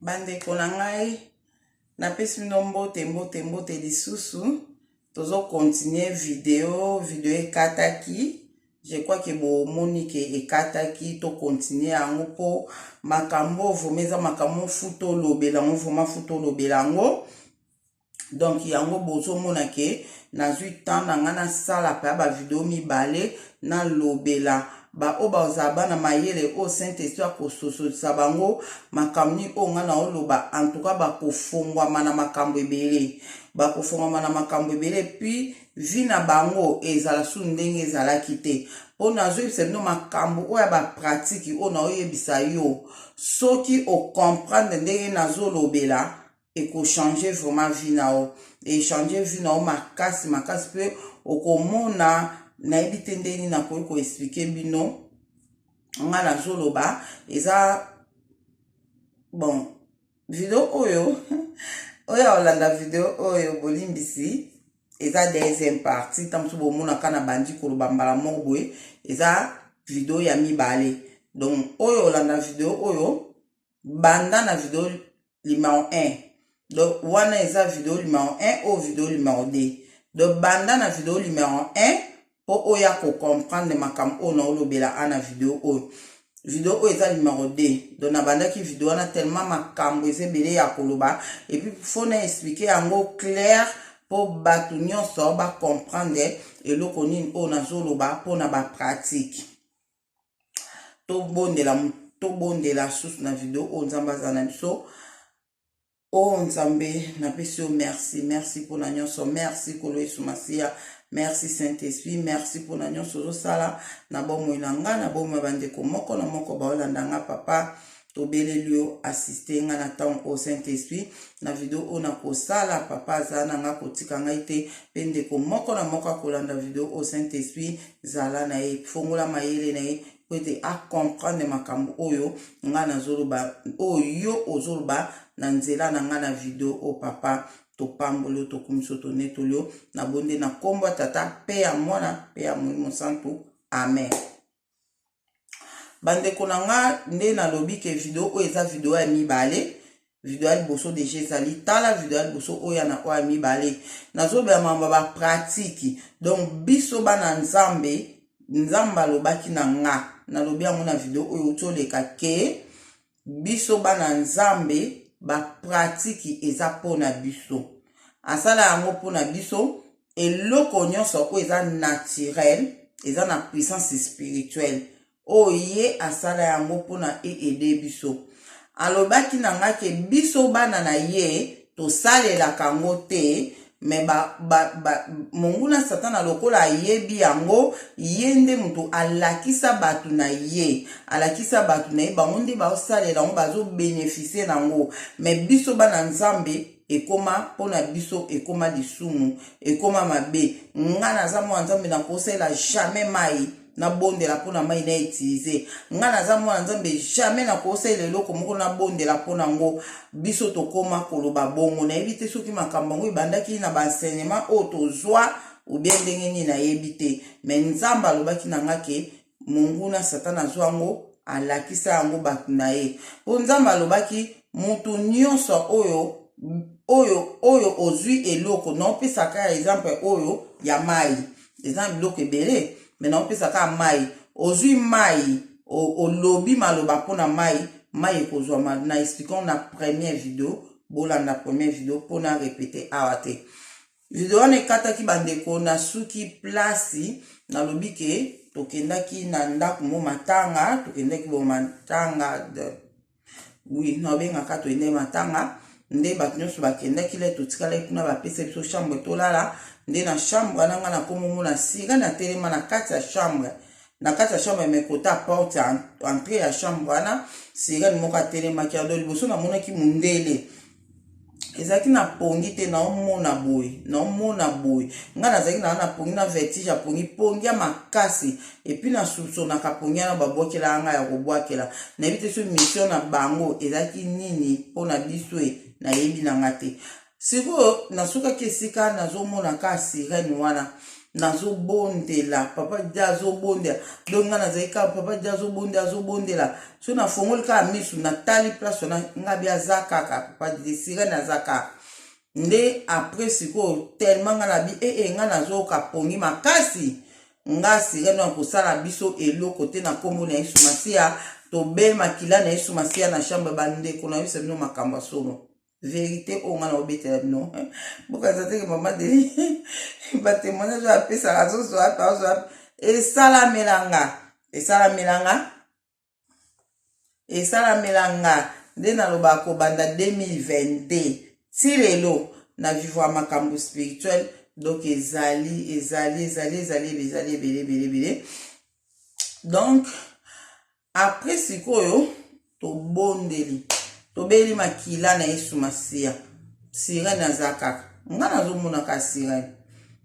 Bandeko na ngai, napesi bino mbote mbote mbote lisusu. Tozo continuer video, video ekataki. Je crois que bomoni ke ekataki, to continuer yango mpo makambo oyo vraiment eza makambo fu tolobela yango, vraiment fu tolobela yango. Donc yango bozomona ke nazwi temps na ngai nasala mpe bavideo mibale, nalobela baoyo bazala bana mayele oyo Saint Esprit akososolisa bango makambo nini oyo ngai naoloba. En tout cas bakofongwama na makambo ebele, bakofongwama na makambo ebele, puis vie na bango ezala su ndenge ezalaki te. Mpo nazoyebisa bino makambo oyo ya bapratique oyo naoyebisa yo, soki ocomprendre ndenge nazolobela, ekochange vraiment vie na yo, echange vie na yo makasi makasi. Mpe okomona, nayebi te ndenge nini nakoki koexpliquer bino. Nga nazoloba eza bon, video oyo, oyo aolanda video oyo, bolimbisi, eza deuxième partie. Ntango mosusu bomonaka na bandi koloba mbala moko boye, eza video ya mibale. Donc oyo olanda video oyo, banda na video numéro 1. Donc wana eza video numéro 1, oyo video numéro 2. Donc banda na video numéro 1 mpo oya kocomprendre makambo oyo naolobela a na video oyo. Video oyo eza numéro 2. Donc nabandaki video wana tellement makambo eza ebele ya koloba, et puis faut na expliquer yango clair mpo bato nyonso bacomprendre eloko nini oyo nazoloba mpona bapratique. Tobondela, tobondela susu na video oyo. Nzambe aza na biso. O Nzambe, napesi yo merci, merci mpona nyonso. Merci Nkolo Yesu Masiya, merci Saint Esprit, merci mpona nyonso ozosala na bomoi na nga, na bomoi ya bandeko moko na moko baolanda nga. Papa, tobeleli yo, assiste nga na ntango oyo. Saint Esprit, na video oyo nakosala, papa azala na nga, kotika ngai te. Mpe ndeko moko na moko akolanda video oyo, Saint Esprit zala na ye, fongola mayele na ye po ete acomprendre makambo oyo ngai nazoloba, oyo yo ozoloba na nzela na ngai na video oyo. Papa, topamboli yo, tokumisi yo, tonetoli yo. Nabonde na nkombo ya Tata mpe ya Mwana mpe ya Molimo Santu, amen. Bandeko na nga, nde nalobi ke video oyo eza video ya mibale. Video ya liboso déjà ezali, tala video ya liboso oyo na oyo ya mibale. Nazobela makambo ya bapratique. Donc biso bana Nzambe, Nzambe alobaki na nga, nalobi yango na video oyo outi oleka, ke biso bana Nzambe, bapratique eza mpona biso, asala yango mpona biso. Eloko nyonso oyo eza naturel eza na puissance spirituelle oyo ye asala yango mpona eaider biso. Alobaki na nga ke biso bana na ye tosalelaka yango te, mais monguna Satana, lokola ayebi yango, ye nde moto alakisa bato na ye, alakisa bato na ye, bango nde baosalela yango, bazobénéficier nango. Mais biso bana Nzambe, ekoma mpona biso, ekoma lisumu, ekoma mabe. Nga naza mwana Nzambe, nakosalela jamais mai nabondela mpona mai na utiliser. Nga naza mwana Nzambe, jamais nakosalela eloko moko nabondela mpona yango. Biso tokóma koloba bongo. Nayebi te soki makambo yango ebandaki na baenseignement oyo tozwa ou bien ndenge nini, nayebi te. Mais Nzambe alobaki na nga ke monguna Satana azwa yango, alakisa yango bato na ye. Mpo Nzambe alobaki, motu nyonso oyo ozwi eloko, naopesaka ya exemple oyo ya mai, eza na biloko ebele, mais naopesaka ya mai. Ozwi mai, olobi maloba mpona mai, mai ekozwama. Na expliquant na première video, bolanda première video mpona répéter awa te. Video wana ekataki, bandeko. Nasuki place nalobi ke tokendaki na ndako mo matanga, tokendaki bo matanga, oui, nabengaka toyendaki matanga. Nde bato nyonso bakendaki, le totikalaki kuna, bapesa biso chambre tolala. Nde na chambre wana, nga nakomomona sika natelema na kati ya chambre, na kati ya chambre, mais kota porte ya entrée ya chambre wana, sirène moko atelemaki. Ado liboso namonaki mundele, ezalaki na pongi te. Naomona boye, naomona boye, ngai nazalaki naa na pongi, na vertige ya pongi, pongi ya makasi. Et puis nasoupçonnaka pongi wana babwakelaka ngai ya kobwakela. Nayebi te so mission na bango ezalaki nini mpona biso e, nayebi na nga te. Sikoyo nasukaki esika nazomona ka sirène wana. Nazobondela, papa Didi azobondela. Donc nga nazali kaka, papa Didi azobondela, azobondela. So nafongoli kaka misu, natali place wana, nga bi aza kaka papa Didi, sirene aza kaka. Nde après sikoyo, tellement nga na bi ee eh, nga nazoyoka pongi makasi, nga sirene oyo kosala biso eloko te na nkombo na Yesu Masiya. Tobe makila na Yesu Masiya na chambre. Bandeko, na yebisa bino makambo ya solo, vérité oyo nga na obetela bino. Bokanisa teke mama Deni batémoignage oyo apesaka, azozwa ape, azozwa ape. Esalamelanga, esalamelanga, esalamela nga. Nde nalobaka, kobanda 2022 ti lelo na vivre makambo spirituel. Donc ezali, ezali, ezali, ezali, ezali ebele, ebele, ebele. Donc après sikoyo tobondeli, tobeli makila na Yesu Masiya. Sirene aza kaka, nga nazomonaka sirene,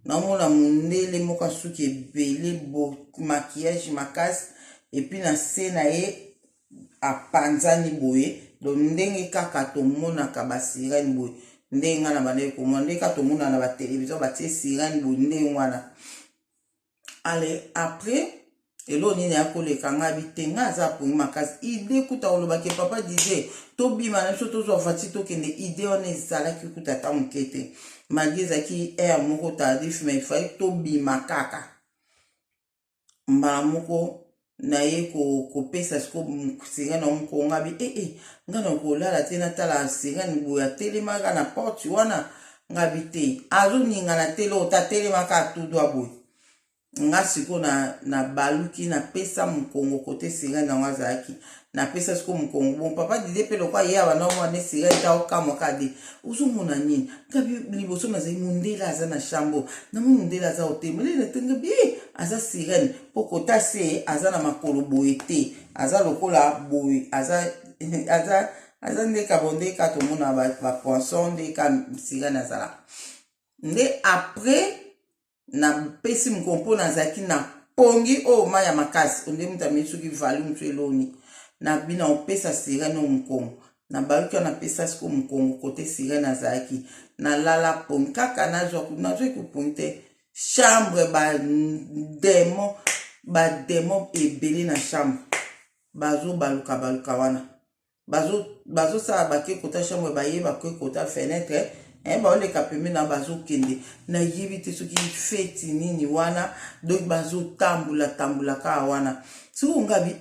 naomona mondele moko asuki ebele, bo maquillage makasi, et puis na se na ye apanzani boye. Donc ndenge kaka tomonaka basirene boye, ndenge nga na bandaki komona, ndenge kaka tomona na batelevizio batie sirene boye, ndenge wana. Ale après eloko nini ya koleka, ngai bi te, ngai aza apongi makasi. Idée kuta kolobaki papa Didie tobima na biso, tozwa voiture, tokende, idée wana ezalaki kuta ata moke te, malgré ezalaki heure moko tardif, mais ifai tobima kaka. Mbala moko naye kopesa siko sirene moko, nga bi ee eh, nga na kolala te, natala sirene boye atelemaka na porte wana. Nga bi te, azoningana te, loko atelemaka tout droit boye. Nga sikoyo na baluki, napesa mokongo kote sirene yango azalaki, napesa sikoyo mokongo. Bon, papa Dide mpe lokwa ye abanda omona nde sirene ta, okamwa kaka de ozomona nini. Ngabi liboso nazali mondele aza na chambre, namoni mondele aza otema lele te. Ngabi aza sirene, mpo kota se aza na makolo boye te, aza lokola boye, aza nde kabo, nde ka tomona bapoisson, nde ka sirene azalaka. Nde après napesi mokongo, mpo nazalaki na pongi oyo mai ya makasi, onde moto ameli soki volume so eloni na bino, opesa sirene oyo mokongo. Nabaluki wana, napesa siko mokongo kote sirene azalaki, nalala pongi kaka, nazwaki kopongi te. Chambre, badémon, badémon ebele na chambre, bazobaluka baluka wana, bazosala bake kota chambre, baye bakoki kota fenêtre, baoleka pembeni na bazokende, nayebi te soki feti nini wana. Donc bazotambola tambola kaka wana. Sikoyo ngabi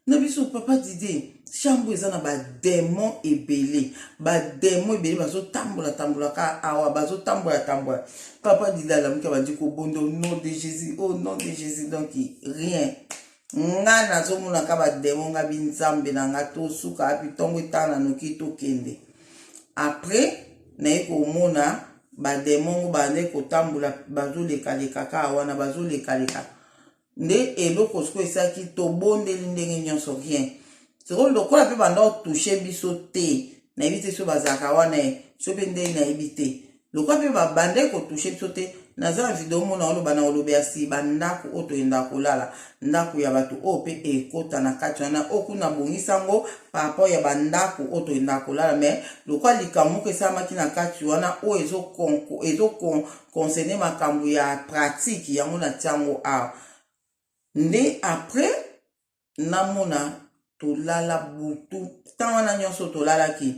na biso papa Didie, chambre eza na badémon ebele, badémon ebele bazotambola tambola kaka awa, bazotambola tambola. Papa Didie alamuki, abandi kobonda au nom de Jésus, au nom de Jésus. Donc rien, nga nazomonaka badémon. Nga bi Nzambe na nga, tosuka api? Ntongo etala noki, tokende. Après naye komona badémon ngo bande kotambola, bazolekaleka kaka wana, bazolekaleka. Nde eloko sikoyo esalaki, tobondeli ndenge nyonso, rien. Sikoyo lokola mpe banda otouche biso te, nayebi te so bazalaka wana ye so mpe ndenge, nayebi te. Lokola mpe babandaki kotouche biso te, naza na video mona oloba na oloba ya si bandako oyo toyendaka kolala, ndako ya bato oyo mpe ekota na kati wana oyo kuna, bongisa yango par rapport ya bandako oyo toyendaka kolala. Mais lokola likambo moko esalamaki na kati wana oyo ezoconcerne makambo ya pratique yango, na tiango awa. Nde après namona tolala butu ntan wana nyonso tolalaki,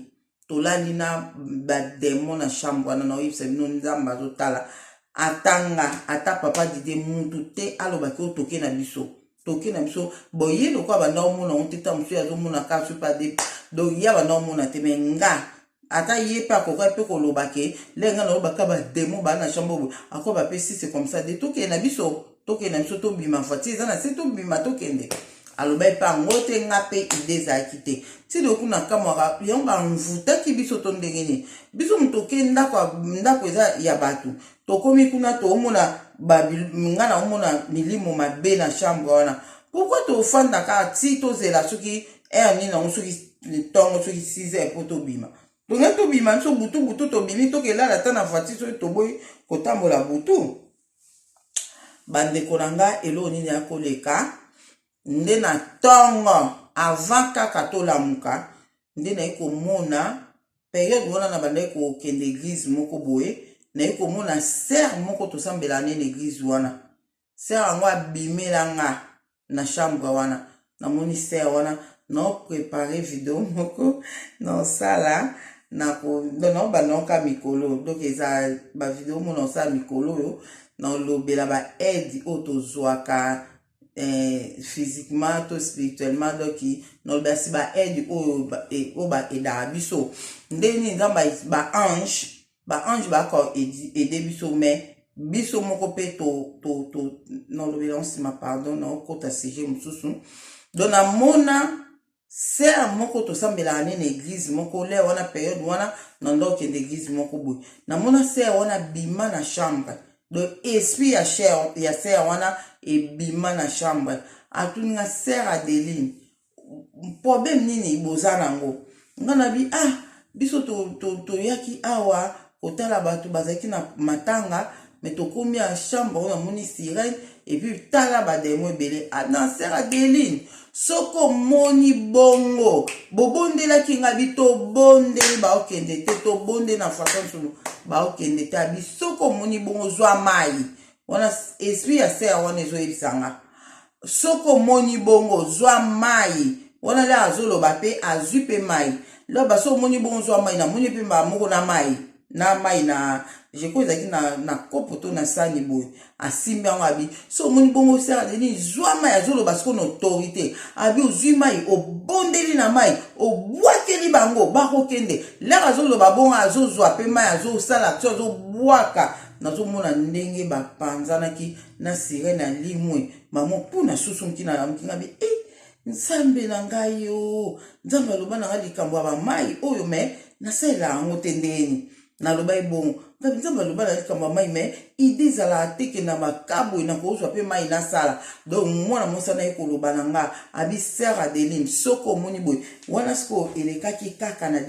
tolali na badémon na chambre wana. Naoyebisa bino, Nzambe azotala, atanga ata papa Dide mutu te alobaki oyo toke na biso, toke na biso boye. Lokola banda omona ngo te, ta mosusu azomona kaka so pa de, donc ya banda omona te. Mais nga, ata ye mpe akoka mpe koloba ke ndenge nga nalobaka badémon baa na chambre boye, akoba mpe si c'est comme ça de tokende na biso, tokende na biso, tobima, voiture eza na se, tobima, tokende. Aloba epe yango te, nga mpe idée ezalaki te. Ntina kuna kamwaka yango, bamvutaki biso to ndenge nini? Biso moto oke ndako, ndako eza ya bato, tokomi kuna, toomona nga naomona milimo mabe na chambre wana. Pourquoi tofanda kaka ti tozela soki heure nini yango, soki ntongo, soki 6 heures, mpo tobima? Tongai tobima biso butu butu, tobimi, tokelala ata na voiture soki toboyi kotambola butu. Bandeko na nga, eloko nini ya koleka? Nde na ntongo, avant kaka tolamuka, nde naye komona période wana na bandaki kokende église moko boye. Naye komona sœur moko tosambelaka ne na église wana. Sœur yango abimela nga na chambre wana. Namoni sœur wana, nao prépare video moko naosala, naobanda oka mikolo. Donc eza bavideo mo naosala mikolo oyo, naolobela baaide oyo tozwaka physiquement to spirituellement. Donc nalobela si baaide oyo oyo baaidaka biso ndenge nini. Nzambe, baange baka aider biso, mais biso moko mpe to nalobela nsima. Pardon, naokota sujet mosusu. Donc namona sœur moko tosambelaka ne na église moko le wana, période wana na ndo okende église moko boye. Namona sœur wana bima na chambre. Donc esprit ya sœur, ya sœur wana ebima na chambre. Atuninga: "Sœur Adeline, problème nini boza nango?" Nga na bi: "Ah, biso toyaki to, to awa kotala bato bazalaki na matanga, mais tokomi ya chambre oyo, namoni sirène et puis tala badémons ebele." Ah, na sœur Adeline, soki omoni bongo, bobondelaki nga bi tobondeli, baokende te. Tobonde na façon mosusu, baokende te. Abi soki omoni bongo, zwa mai wana. Esprit ya sœur wana ezoyebisa nga: "Soki omoni bongo, zwa mai wana." Le azoloba mpe, azwi mpe mai. Loba: "Soki omoni bongo, zwa mai." Namoni mpe mbala moko na mai, na mai na jeko ezalaki na kopo to na sani boye. Asimbi yango, abi: "So omoni bongo, sœur Adeline, zwa mai." Azoloba sikoyo na autorité. Abi: "Ozwi mai, obondeli na mai, obwakeli bango, bakokende." Lere azoloba bongo, azozwa mpe mai, azosala action, azobwaka. Nazomona ndenge bapanzanaki na sirène ya limwe. Mamo mpuna susu ntina na bi e Nzambe na ngai o Nzambe aloba na ngai likambo ya bamai oyo, mais nasalela yango te. Ndeni naloba ebongo, Nzambe aloba na likambo ya mai, mais idée ezalaka te ke na bakaboye nakozwa mpe mai nasala. Donc mwana mwasi wana ye koloba na nga, abi: "Sœur Adeline, soki omoni boye wana." Sikoyo elekaki kaka na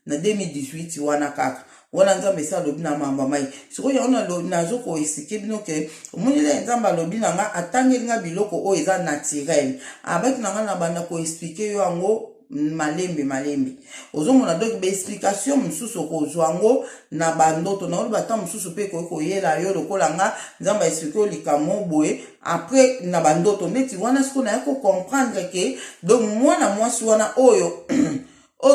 2018 wana kaka wana Nzambe esi alobi na mambo ya mai. Sikoyo yango nazokoexpliquer bino ke omoni le Nzambe alobi na nga, atangeli nga biloko oyo eza naturel. Abaki na nga na banda koexpliquer yo yango malembe malembe. Ozomona, donc baexplication mosusu okozwa yango na bandoto. Na oloba ata mosusu mpe ekoki koyela yo lokola nga Nzambe aexpliquer yo likambo boye après na bandoto neti wana. Sikoyo naya kocomprendre ke donc mwana mwasi wana oyo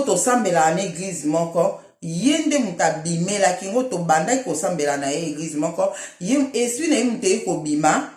tosambelaka na église moko, ye nde moto abimelaki ngo. Tobandaki kosambela na ye église moko. Ye esprit na ye moto eye kobima,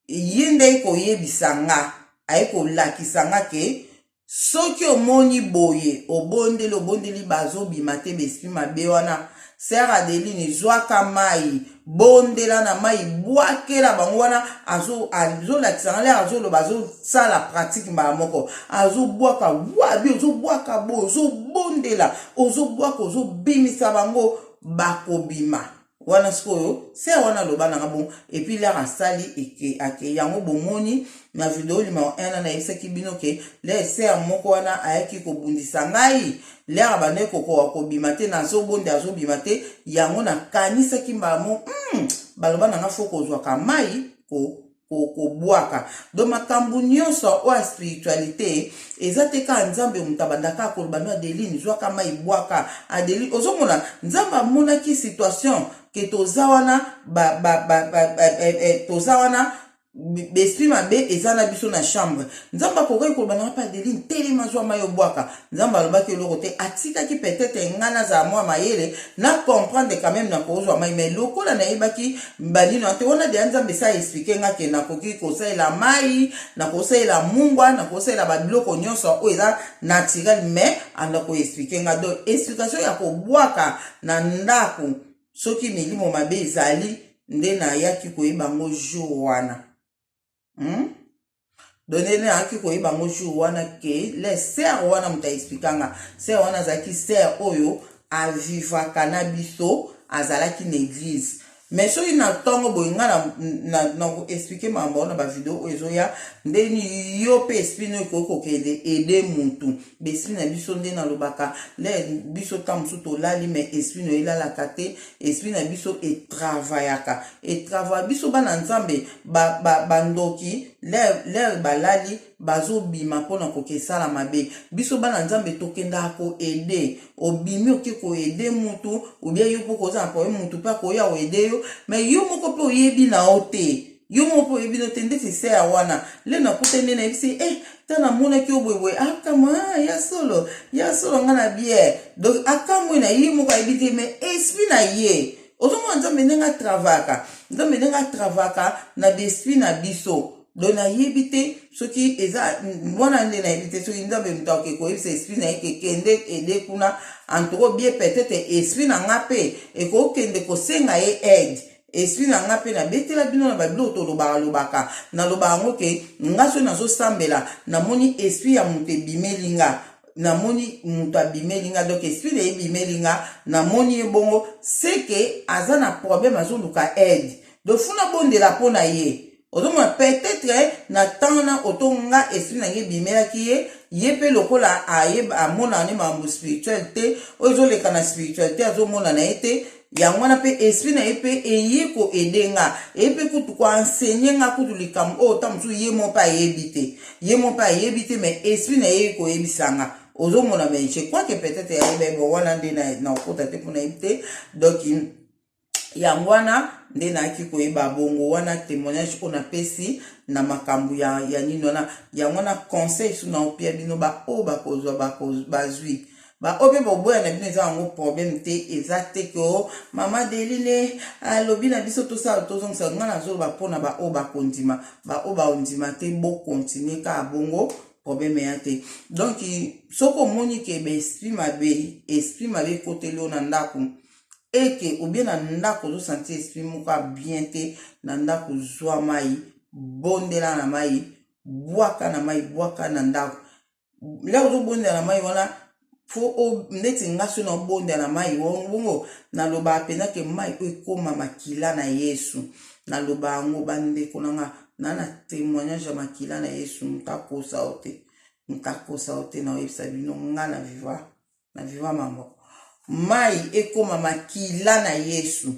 ye nde aye koyebisa nga, aye kolakisa nga ke soki omoni boye, obondeli, obondeli, bazobima te baesprit mabe wana, sœur Adeline, zwaka mai, bondela na mai, bwakela bango wana. Azolakisa nga lere azoloba, azosala pratique mbala moko, azobwaka wabi, ozobwaka boye, ozobondela, ozobwaka, ozobimisa bango, bakobima wana. Sikoyo sœur wana aloba nanga bon. Et puis lere asali eke yango, bomoni na video numéro 1, nayebisaki bino ke le sœur moko wana ayaki kobundisa ngai lere abandaki kokoka kobima te, nazobonde, azobima te. Yango nakanisaki mbala mo baloba nanga faut kozwaka mai kobwaka. Donc makambo nyonso oyo ya spiritualité eza te kaka Nzambe moto abandaka koloba: "No Adeline, zwaka mai, bwaka." Adeline, ozomona, Nzambe amonaki situation ke toza wana toza wana, baesprit mabe eza na biso na chambre. Nzambe akokaki koloba nanga mpe: "Adeline, telema, zwa mai, obwaka." Nzambe alobaki eloko te, atikaki. Peut-être ngai nazala mwa mayele na comprendre quand même na kozwa mai, mais lokola nayebaki balino te wana deya, Nzambe esa expliquer nga ke nakoki kosalela mai, nakosalela mungwa, nakosalela babiloko nyonso oyo eza naturel, mais anda koexpliquer nga. Donc explication ya kobwaka na ndako soki milimo mabe ezali, nde nayaki koyeba yango jour wana, Donc nde nayaki koyeba yango jour wana ke le sœur wana moto aexpliquer nga. Sœur wana azalaki sœur oyo avivaka na biso, azalaki na église. Mais soki na ntongo boye, nga na koexpliquer makambo wana bavideo oyo ezoya. Ndeni yo mpe esprit no ekoki kokende aider mutu. Baesprit na biso, nde nalobaka le biso ta mosusu tolali, mais esprit no elalaka te. Esprit na biso etravaillaka, etravaille. Biso bana Nzambe, bandoki. Lere balali, bazobima mpona kokesala mabe. Biso bana Nzambe tokendaka koaider. Obimi, oke koaider mutu, obia yo mpo koza na problème, mutu mpe akoya koaider yo, mais yo moko mpe oyebi na yo te, yo moko mpe oyebi no te. Ndeti se ya wana le nakuta nde nayebisi e ta namonaki yo boyeboye, akamwe. Ah, ya solo, ya solo, nga na bien. Donc akamwe na ye moko, ayebi te, mais esprit na ye ozomona Nzambe ndenge atravaka, Nzambe ndenge atravaka na baesprit na biso. Donc nayebi te soki eza wana nde, nayebi te soki Nzambe moto akoki koyebisa esprit na ye ke kende aider kuna. En tout bien, peut-être esprit na nga mpe ekokende kosenga ye aide. Esprit na nga mpe nabetela bino na babiloko tolobaka lobaka, nalobaka yango ke nga soki nazosambela, namoni esprit ya moto ebimeli nga, namoni moto abimeli nga, donc esprit na ye ebimeli nga, namoni ye bongo, seke aza na problème, azoluka aide. Donc funa bondela mpo na ye. Ozomona, peut-être na ntango wana oto nga esprit na ngai ebimelaki ye, ye mpe lokola amonaka nde makambo spirituel te, oyo ezoleka na spiritualité azomona na ye te. Yango wana mpe esprit na ye mpe eye koaider nga, eye mpe kutu koenseigner nga kutu likambo oyo ta mosusu ye mo mpe ayebi te, ye mo mpe ayebi te, mais esprit na ye koyebisa nga. Ozomona, mais je crois que peut-être ayeba bo wana nde na okota te mpona yebi te. Donc yango wana nde nayaki koyeba bongo wana témoignage oyo napesi na makambo ya nini wana. Yango wana conseil so na opia bino, baoyo bakozwa bazwi, baoyo mpe boboya na bino, eza yango problème te. Eza te ke o mama Deline alobi na biso tosala, tozongisa. Ngai nazoloba mpona baoyo bakondima, baoyo bakondima te, bocontinuer kaka bongo, problème ya te. Donc soki omoni ke baesprit mabe, esprit mabe ekoteli yo na ndako, eke obie na ndako, ozosentir esprit moko ya bien te na ndako, zwa mai, bondela na mai, bwaka na mai, bwaka na ndako. Lero ozobondela na mai wana, fo neti nga so na obondela na mai bongo, nalobaka mpenza ke mai oyo ekóma makila na Yesu. Naloba yango, bandeko na nga, na témoignage ya makila na Yesu. Moto akosa yo te, moto akosa yo te. Na oyebisa bino, nga na viva mamoko, mai ekóma makila na Yesu.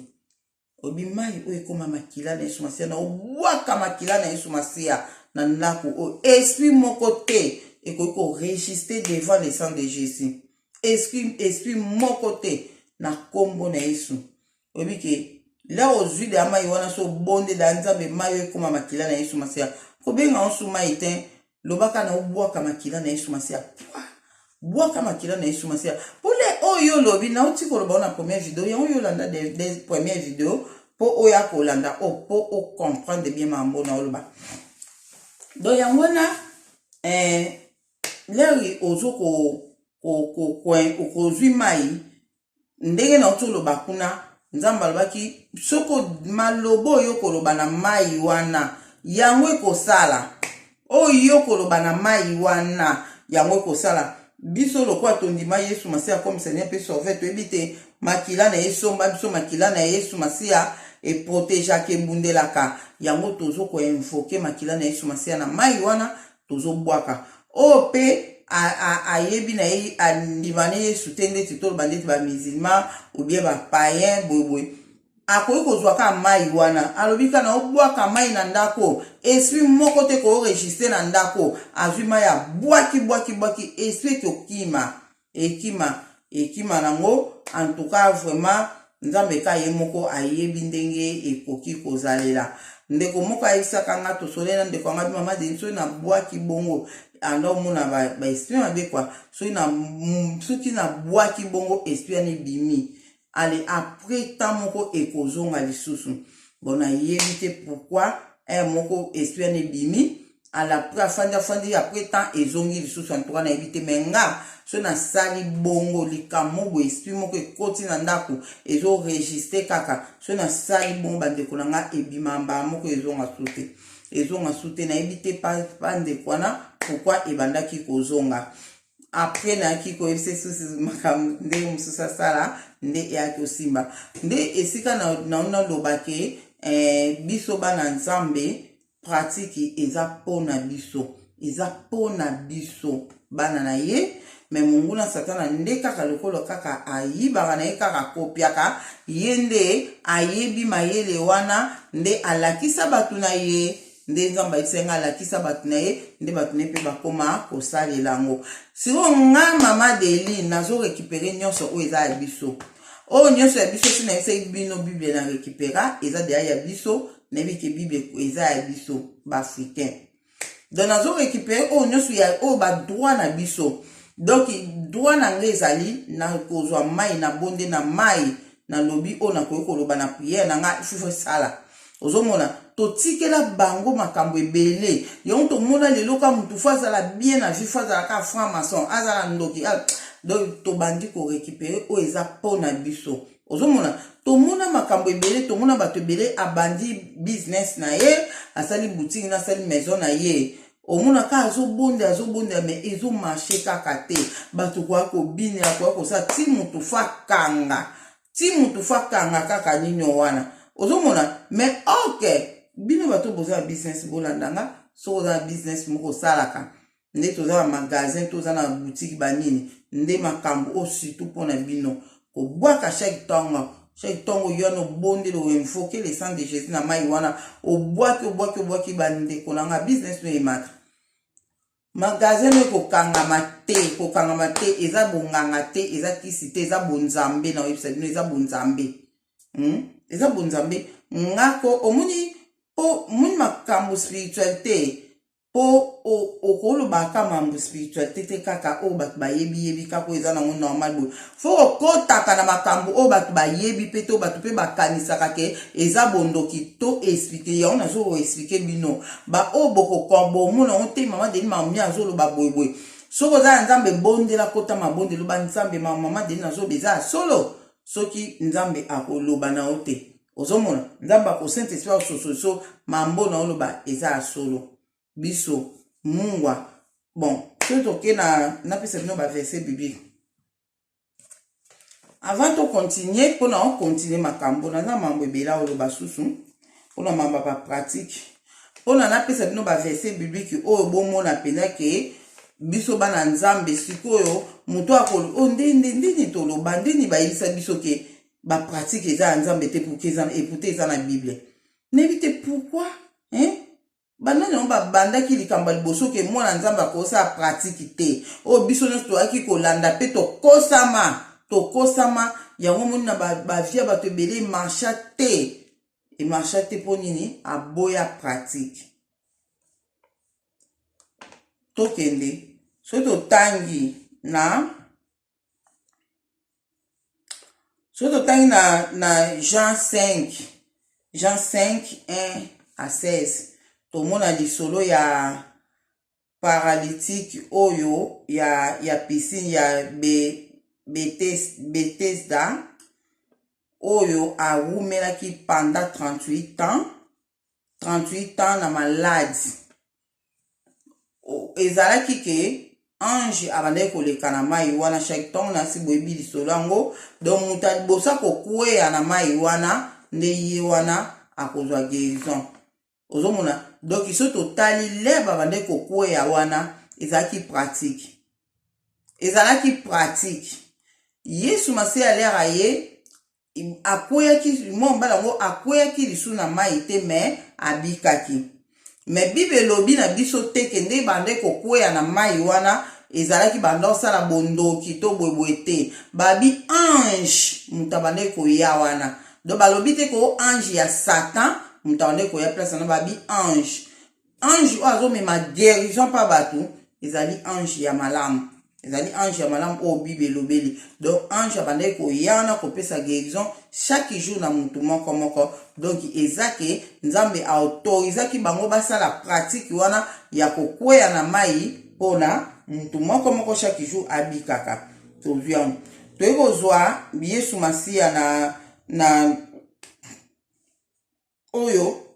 Obi mai oyo ekóma makila na Yesu Masiya, na obwaka makila na Yesu Masiya na ndako oyo, esprit moko te ekoki korésister devant le sang de Jésus. Esprit, esprit moko te, na nkombo na Yesu. Oyebi ke lere ozwi deya mai wana, so obondela Nzambe, mai oyo ekóma makila na Yesu Masiya, kobenga onsu mai te, lobaka na obwaka makila na Yesu Masiya, pwa bwaka makila na Yesu Masiya. Mpole oyo olobi, nauti koloba na première vidéo, yango oyo olanda des première vidéo, mpo oyo akolanda o mpo ocomprendre bien mambo na oloba. Donc yango wana leri ozo kozwi mai, ndenge nauti oloba kuna, Nzambe alobaki soko maloba oyo koloba na mai wana, yango ekosala. Oyo koloba na mai wana, yango ekosala. Biso lokola tondima Yesu Masiya comme Seigneur mpe Sauveur, toyebi te makila na ye esomba biso, makila na Yesu Masiya eprotégeaka, ebundelaka. Yango tozo koinvoquer makila na Yesu Masiya na mai wana tozobwaka. Oyo mpe ayebi na ye, andima ne Yesu te, ndeti toloba ndeti bamusulman ou bien bapaïen boyeboye, akoki kozwa kaka mai wana, alobi kaka na obwaka mai na ndako, esprit moko te korésister na ndako. Azwi mai, abwaki, bwaki, bwaki, esprit ekokima, ekima, ekima nango. En tout cas, vraiment, Nzambe ka ye moko ayebi ndenge ekoki kozalela. Ndeko moko ayebisaka nga, tosole na ndeko yanga, mama Deni, soki nabwaki bongo, anda omona baesprit mabe kua, soki nabwaki bongo, esprit wana ebimi, ale après temps moko ekozonga lisusu. Bon, nayebi te pourquoi ere moko esprit wana ebimi, ala après afandi, afandi, après temps ezongi lisusu. En tout cas, nayebi te, mais nga so nasali bongo, likambo boye, esprit moko ekoti na ndako, ezorésister kaka. So nasali bongo, bandeko na nga, ebima mbala moko, ezonga su te, ezonga su te. Nayebi te pa ndeko wana pourquoi ebandaki kozonga. Après nayaki koyebisa susu makambo ndenge mosusu asala nde eyaki kosimba. Nde esika naloba ke biso bana Nzambe, pratique eza mpona biso, eza mpona biso bana na ye. Mais monguna Satana nde kaka lokolo kaka ayibaka na ye, kaka akopiaka ye, nde ayebi mayele wana, nde alakisa bato na ye. Nde Nzambe ayebisaki ngai alakisa bato na ye, nde bato na ye mpe bakoma kosalela yango. Sikoyo nga mama Deli nazo récupérer nyonso oyo eza ya biso. Oyo nyonso ya biso, si nayebisaki bino Bible na récupéra, eza deya ya biso. Nayebi ke Bible eza ya biso baafricain, donc nazo récupérer oyo nyonso ya oyo badroit na biso. Donc droit na ngai ezali na kozwa mai na bonde na mai, nalobi oyo nakoki koloba na prière na ngai, fufu esala. Ozomona, totikela bango makambo ebele. Yango tomona lelo ka mutu faut azala bien na vie, faut azala kaka franc maçon, azala ndoki. Donc tobandi korécupérer oyo eza mpo na biso. Ozomona, tomona makambo ebele, tomona bato ebele. Abandi business na ye, asali boutique na asali maison na ye, omonaka azobondela, azobondela, mais ezomarcher kaka te. Bato koya kobinela, koya kosala ti motu faut akanga, ti motu faut akanga kaka nini wana. Ozomona, mais ok, bino bato boza na business, bolandanga. Soki oza na business moko osalaka, nde toza na magasin, toza na boutique, banini, nde makambo oyo surtout mpona bino kobwaka chaque ntongo. Chaque ntongo yo wana obondeli, oinvoquer le sang de Jésus na mai wana, obwaki, obwaki, obwaki. Bandeko na nga, business no emata, magasin no ekokangama te, ekokangama te. Eza bonganga te, eza kisi te, eza bonzambe. Na oyebisa bino, eza bonzambe, Eza bonzambe. Ngako omoni, mpo omoni makambo spiritualité, mpo okolobaka mambo spiritualité te kaka oyo bato bayebi yebi kaka, oyo eza nango normal boye. Faut okotaka na makambo oyo bato bayebi mpe to bato mpe bakanisaka ke eza bondoki. To expliquer yango, nazo koexpliquer bino baoyo bomona yango te. Mama Deni mami azoloba boyeboye. Soki oza na Nzambe, bondela, kota mabondelo ba Nzambe. Mama Deni nazoloba eza ya solo. Soki Nzambe akoloba na yo te, ozomona Nzambe ako Saint Esprit akososo so mambo na oloba eza ya solo. Biso mungwa, bon, soki toke na napesa bino baverset biblique avant tocontinuer, mpona ocontinuer makambo naza mambo ebele oloba susu mpona mambo ya bapratique, mpona napesa bino baverset biblique oyo bomona mpenza ke biso bana Nzambe. Sikoyo moto akolo oyo ndenge ndeni toloba, ndeni bayebisa biso ke bapratique eza ya Nzambe te, pourtant eza na Bible. Nayebi te pourquoi, hein? Banani yango babandaki likambo ya liboso ke mwana Nzambe akosala pratique te, oyo biso nyonso toyaki kolanda mpe tokosama, tokosama yango. Moni na bavie ya bato ebele emarcha te, emarcha te. Mpo nini? Aboya pratique. Tokende, soki totangi na soki totangi na Jean 5, Jean 5 1 à 16, tomona lisolo ya paralytique oyo ya piscine ya Bethesda, oyo awumelaki pendant 38 ans, 38 ans na maladi. Ezalaki ke ange abandaki koleka na mai wana chaque ntongo. Nasi boyebi lisolo yango. Donc moto ya liboso akokweya na mai wana, nde ye wana akozwa guérison. Ozomona, donc so totali lere babandaki kokweya wana, ezalaki pratique, ezalaki pratique. Yesu Masiya, lere aye, akweyaki, mwa mobali yango akweyaki lisusu na mai te, mais abikaki. Mais Bible elobi na biso te ke nde bande kokweya na mai wana ezalaki banda osala bondoki to boyeboye te. Babi ange moto abandaki koya wana. Donc balobi te ko ange ya Satan moto abandaki koya place wana. Babi ange, ange oyo azomema guérison mpa bato, ezali ange ya malamu, ezali ange ya malamu oyo Bible elobeli. Donc ange abandaki koya wana kopesa guérison chaque jour na motu moko moko. Donc eza ke Nzambe aautorisaki bango basala pratique wana ya kokweya na mai mpona motu moko moko chaque jour abikaka. Tozwi yango, toyei kozwa Yesu Masiya na oyo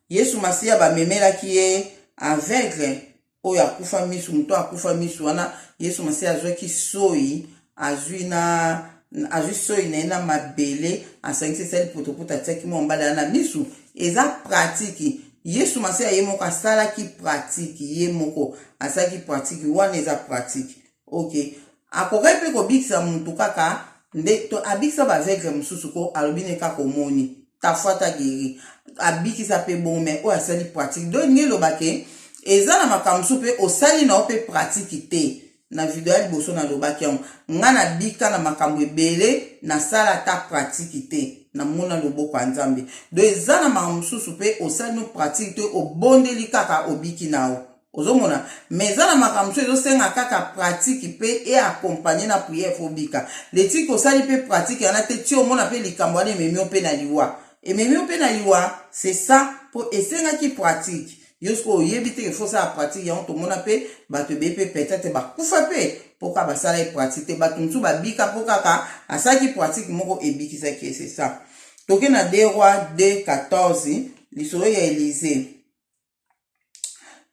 Yesu Masiya bamemelaki ye aveugle oyo akufa misu. Moto akufa misu wana, Yesu Masiya azwaki soi, azwi na azwi soi na ye na mabele, asangisi, esali potopoto, atiaki mwa mobali wana na misu. Eza pratique. Yesu Masiya ye moko asalaki pratique, ye moko asalaki pratique wana, eza pratique. Ok, akokaki mpe kobikisa motu kaka nde to abikisa baaveugle mosusu, ko alobi ne kaka omoni. Ta foi t'a guéri. Abikisa mpe bongo, mais oyo asali pratique. Donc elingi eloba ke eza na makambo mosusu mpe osali na yo mpe pratique te. Na video ya liboso nalobaki yango, nga nabika na makambo ebele, nasala ata pratique te, namona loboko ya Nzambe. Donc eza na makambo mosusu mpe osali no pratique te, obondeli kaka, obiki na yo, ozomona. Mais eza na makambo mosusu ezosenga kaka pratique mpe eaccompagne na prière, faut obika. Letiki osali mpe pratique wana te, ti omona mpe likambo wana ememi yo mpe na liwa, ememi yo mpe na liwa. C'est ça, mpo esengaki pratique. Yo soki oyebi te, faut osala pratique yango. Tomona mpe bato ebele mpe peut-être bakufa mpe mpo kaka basala ye pratique te. Bato mosusu babika mpo kaka asalaki pratique moko, ebikisaki ye. C'est ça. Toke na 2 Roi 2 14, lisolo ya Élisée.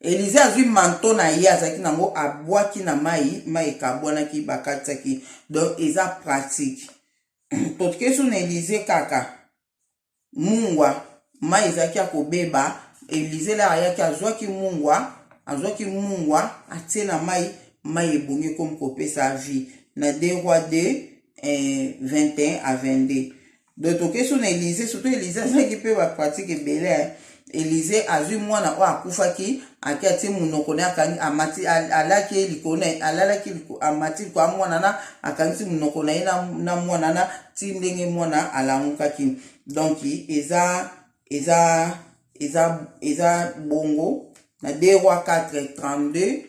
Élisée azwi manteau na ye azalaki nango, abwaki na mai, mai ekabwanaki, bakatisaki. Donc eza pratique. Toke so na Élisée kaka, mungwa, mai ezalaki ya kobeba. Élisée laka ayaki, azwaki mungwa, azwaki mungwa, atie na mai, mai ebongi, ekomi kopesa vie, na 2 Roi 2 21 à 22. Donc toke so na Élisée. Surtout Élisée azalaki mpe bapratique ebele. Élisée azwi mwana oyo akufaki, ake atie monoko na ye, akangi, amati, alaki ye likolo na, alalaki, amati likolo ya mwana na, akangisi monoko na ye na mwana na, ti ndenge mwana alamukaki. Donc eza bongo na 2 Roi 4 32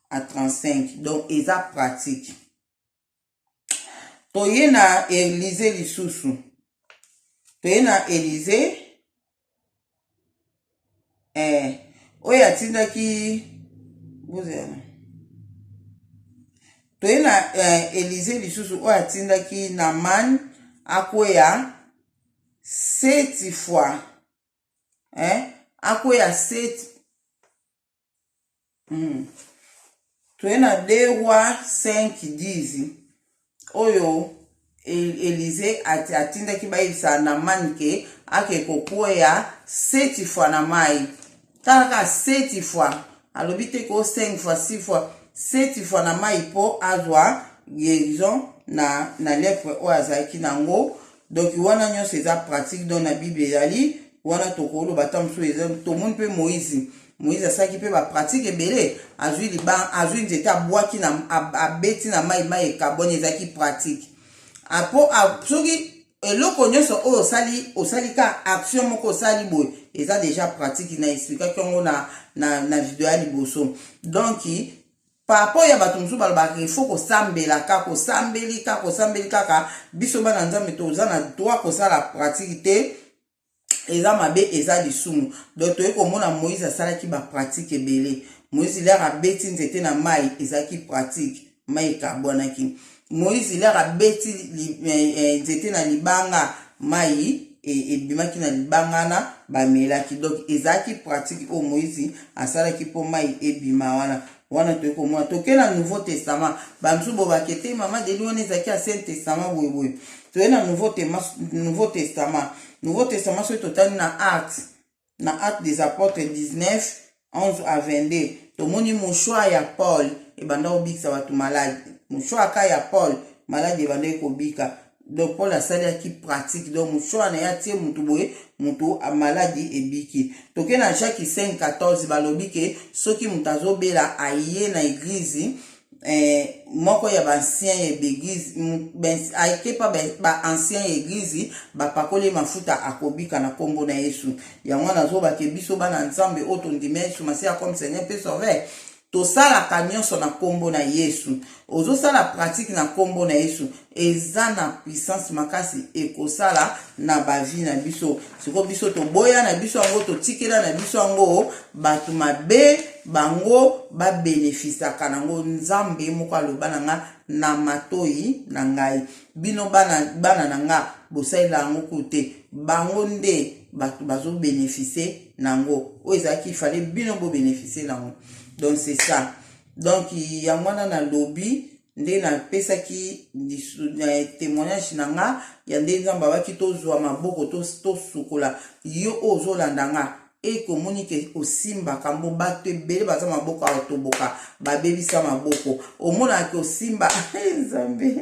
à 35. Donc eza pratique. Toye na Élisée lisusu, toye na Élisée oyo atindaki bozela. Toye na Élisée lisusu oyo atindaki Naaman akweya sept fois, akweya sept. Toye na 2 Roi 5 10, oyo Élisée atindaki bayebisa Naaman ke ake kokweya sept fois na mai. Tala kaka, sept fois, alobi te ko 5 fois, 6 fois, sept fois na mai, mpo azwa guérison na lèpre oyo azalaki nango. Donc wana nyonso eza pratique. Donc na Bible ezali wana, tokoloba ta mosusu eza. Tomoni mpe Moïse. Moïse asalaki mpe bapratique ebele. Azwi liban, azwi nzete, abwaki na, abeti na mai, mai ekabwani, ezalaki pratique. Apo soki eloko nyonso oyo osali, osali ka action moko, osali boye, eza déjà pratique. Na expliquaki yango na video ya liboso. Donc par rapport ya bato mosusu balobaka il faut kosambela kaka, kosambeli kaka, kosambeli kaka, biso bana Nzambe toza na droit kosala pratique te, eza mabe, eza lisumu. Donc toyei komona Moïse asalaki bapratique ebele. Moïse lere abeti nzete na mai, ezalaki pratique, mai ekabwanaki. Moïse lere abeti nzete na libanga, mai ebimaki na libanga na bamelaki. Donc ezalaki pratique oyo Moïse asalaki mpo mai ebima wana. Wana toyei komona. Toke na Nouveau Testament. Bamisusu bobake te, mama Deli, wana ezalaki Ancien Testament, boyeboye. Toye na Nouveau Testament. Nouveau Testament, soki totali na Acte des Apôtres 19 11 à 22, tomoni mouchoir ya Paul ebanda kobikisa bato maladi. Mouchoir ka ya Paul, maladi ebandaki kobika. Donc Paul asalaki pratique. Donc mouchoir na ye, atie mutu boye, mutu maladi ebiki. Toke na Jacques 5 14, balobi ke soki moto azobela, aye na église, moko ya baancien ya église akepa, baancien ya église bapakoli mafuta, akobika na nkombo na Yesu. Yango wana azobake biso bana Nzambe oyo tondima Yesu Masiya comme Seigneur mpe Sauveur, tosalaka nyonso na nkombo na Yesu. Ozosala pratique na nkombo na Yesu, eza na puissance makasi ekosala na bavie na biso. Sikoyo biso toboya na biso yango, totikela na biso yango bato mabe, bango babénéficiaka nango. Nzambe moko aloba na nga na matoi na ngai: "Bino bana, bana na nga, bosalela yango ku te." Bango nde bato bazobénéficie nango, oyo ezalaki ifale bino bobénéficie nango. Donc c'est ça. Donc yango wana nalobi nde napesaki témoignage na nga ya nde Nzambe abaki tozwa maboko, tosukola. Yo oyo ozolanda nga, ekomoni ke osimbaka mbo bato ebele baza maboko awa toboka, babebisa maboko. Omonaka osimba Nzambe.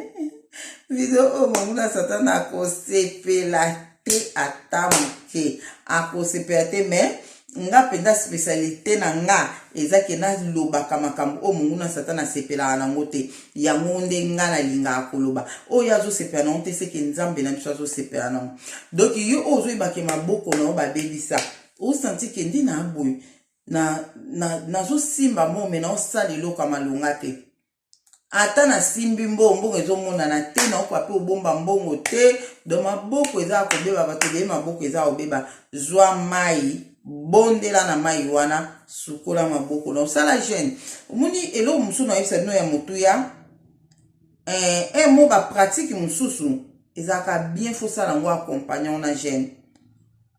Video oyo, monguna Satana akosepela. te ata moke, akosepela te. Mais nga mpenza, spécialité na nga eza ke nalobaka makambo oyo monguna Satana asepelaka nango te. Yango nde nga nalingaka koloba. Oyo azosepela nango te, seke Nzambe na biso azosepela nango. Donc yo oyo ozoyebake maboko na yo babebisa, osanti ke nde na boye nazosimba mbongo, me naosala eloko ya malonga te. Ata nasimbi mbongo, mbongo ezomonana te, naokoka mpe obomba mbongo te. Donc maboko eza ya kobeba, bato ebele maboko eza ya kobeba. Zwa mai, bondela na mai wana, sukola maboko na osala jeûne. Omoni eloko mosusu nayebisa bino ya motuya, mo bapratique mosusu ezalaka bien, fosala yango accompagnant na jeûne,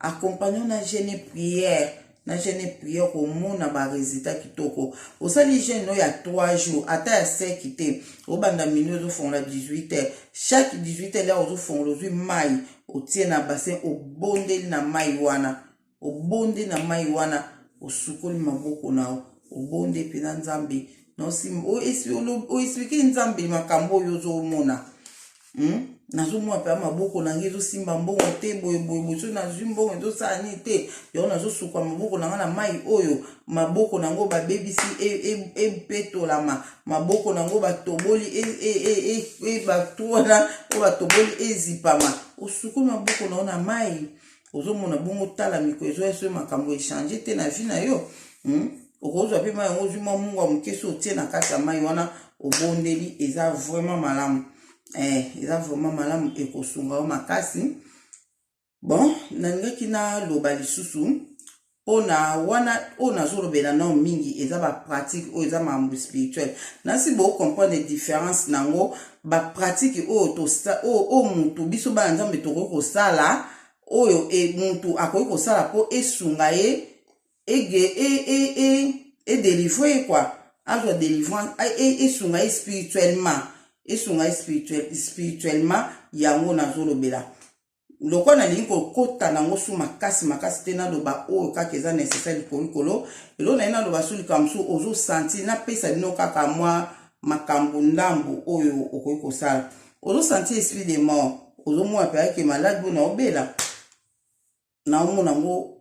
accompagnant na jeûne, prière, na jeûne, prière, komona barésultat kitoko. Osali jeûne oyo ya 3 jours, ata ya seki te, obanda minuit, ozofongola 18 heures. Chaque 18 heures lere ozofongola, ozwi mai, otie na bassin, obondeli na mai wana, obonde na mai wana, osukoli maboko na yo, obonde mpenza Nzambe, oexpliquer Nzambe makambo oyo ozomona. Nazomona mpenza maboko na ngai ezosimba mbongo te, boye boye boye. Soki nazwi mbongo, ezosala nini te. Yango nazosuka maboko na ngai na mai oyo, maboko na yango babebisi epetolama, maboko na yango batoboli, batu wana oyo batoboli ezipama. Osukoli maboko na yo na mai, ozomona bongo. Tala mikolo ezoya, soki makambo echanger te na vie na yo, Okozwa mpe mai yango, ozwi mwa mungu ya moke, so otie na kati ya mai wana, obondeli, eza vraiment malamu. Eza vraiment malamu, ekosunga yo makasi. Bon, nalingaki naloba lisusu mpona wana oyo nazolobela nao mingi, eza bapratique oyo eza makambo spirituel. Nasi bocomprendre différence nango, bapratique oyo oyo mutu, biso bana Nzambe tokoki kosala, oyo mutu akoki kosala mpo esunga ye, edélivre ye quoi, azwa délivrance, esunga ye spirituellement, esunga ye spirituellement. Yango nazolobela. Lokola nalingi kokota nango su makasi makasi te, naloba oyo kaka eza nécessaire likolo likolo. Eloko naye naloba su, likambo mosusu ozosentir, napesa bino kaka mwa makambo ndambo oyo okoki kosala. Ozosentir esprit de mort, ozomona mpe ake malade oyo naobela, naomona yango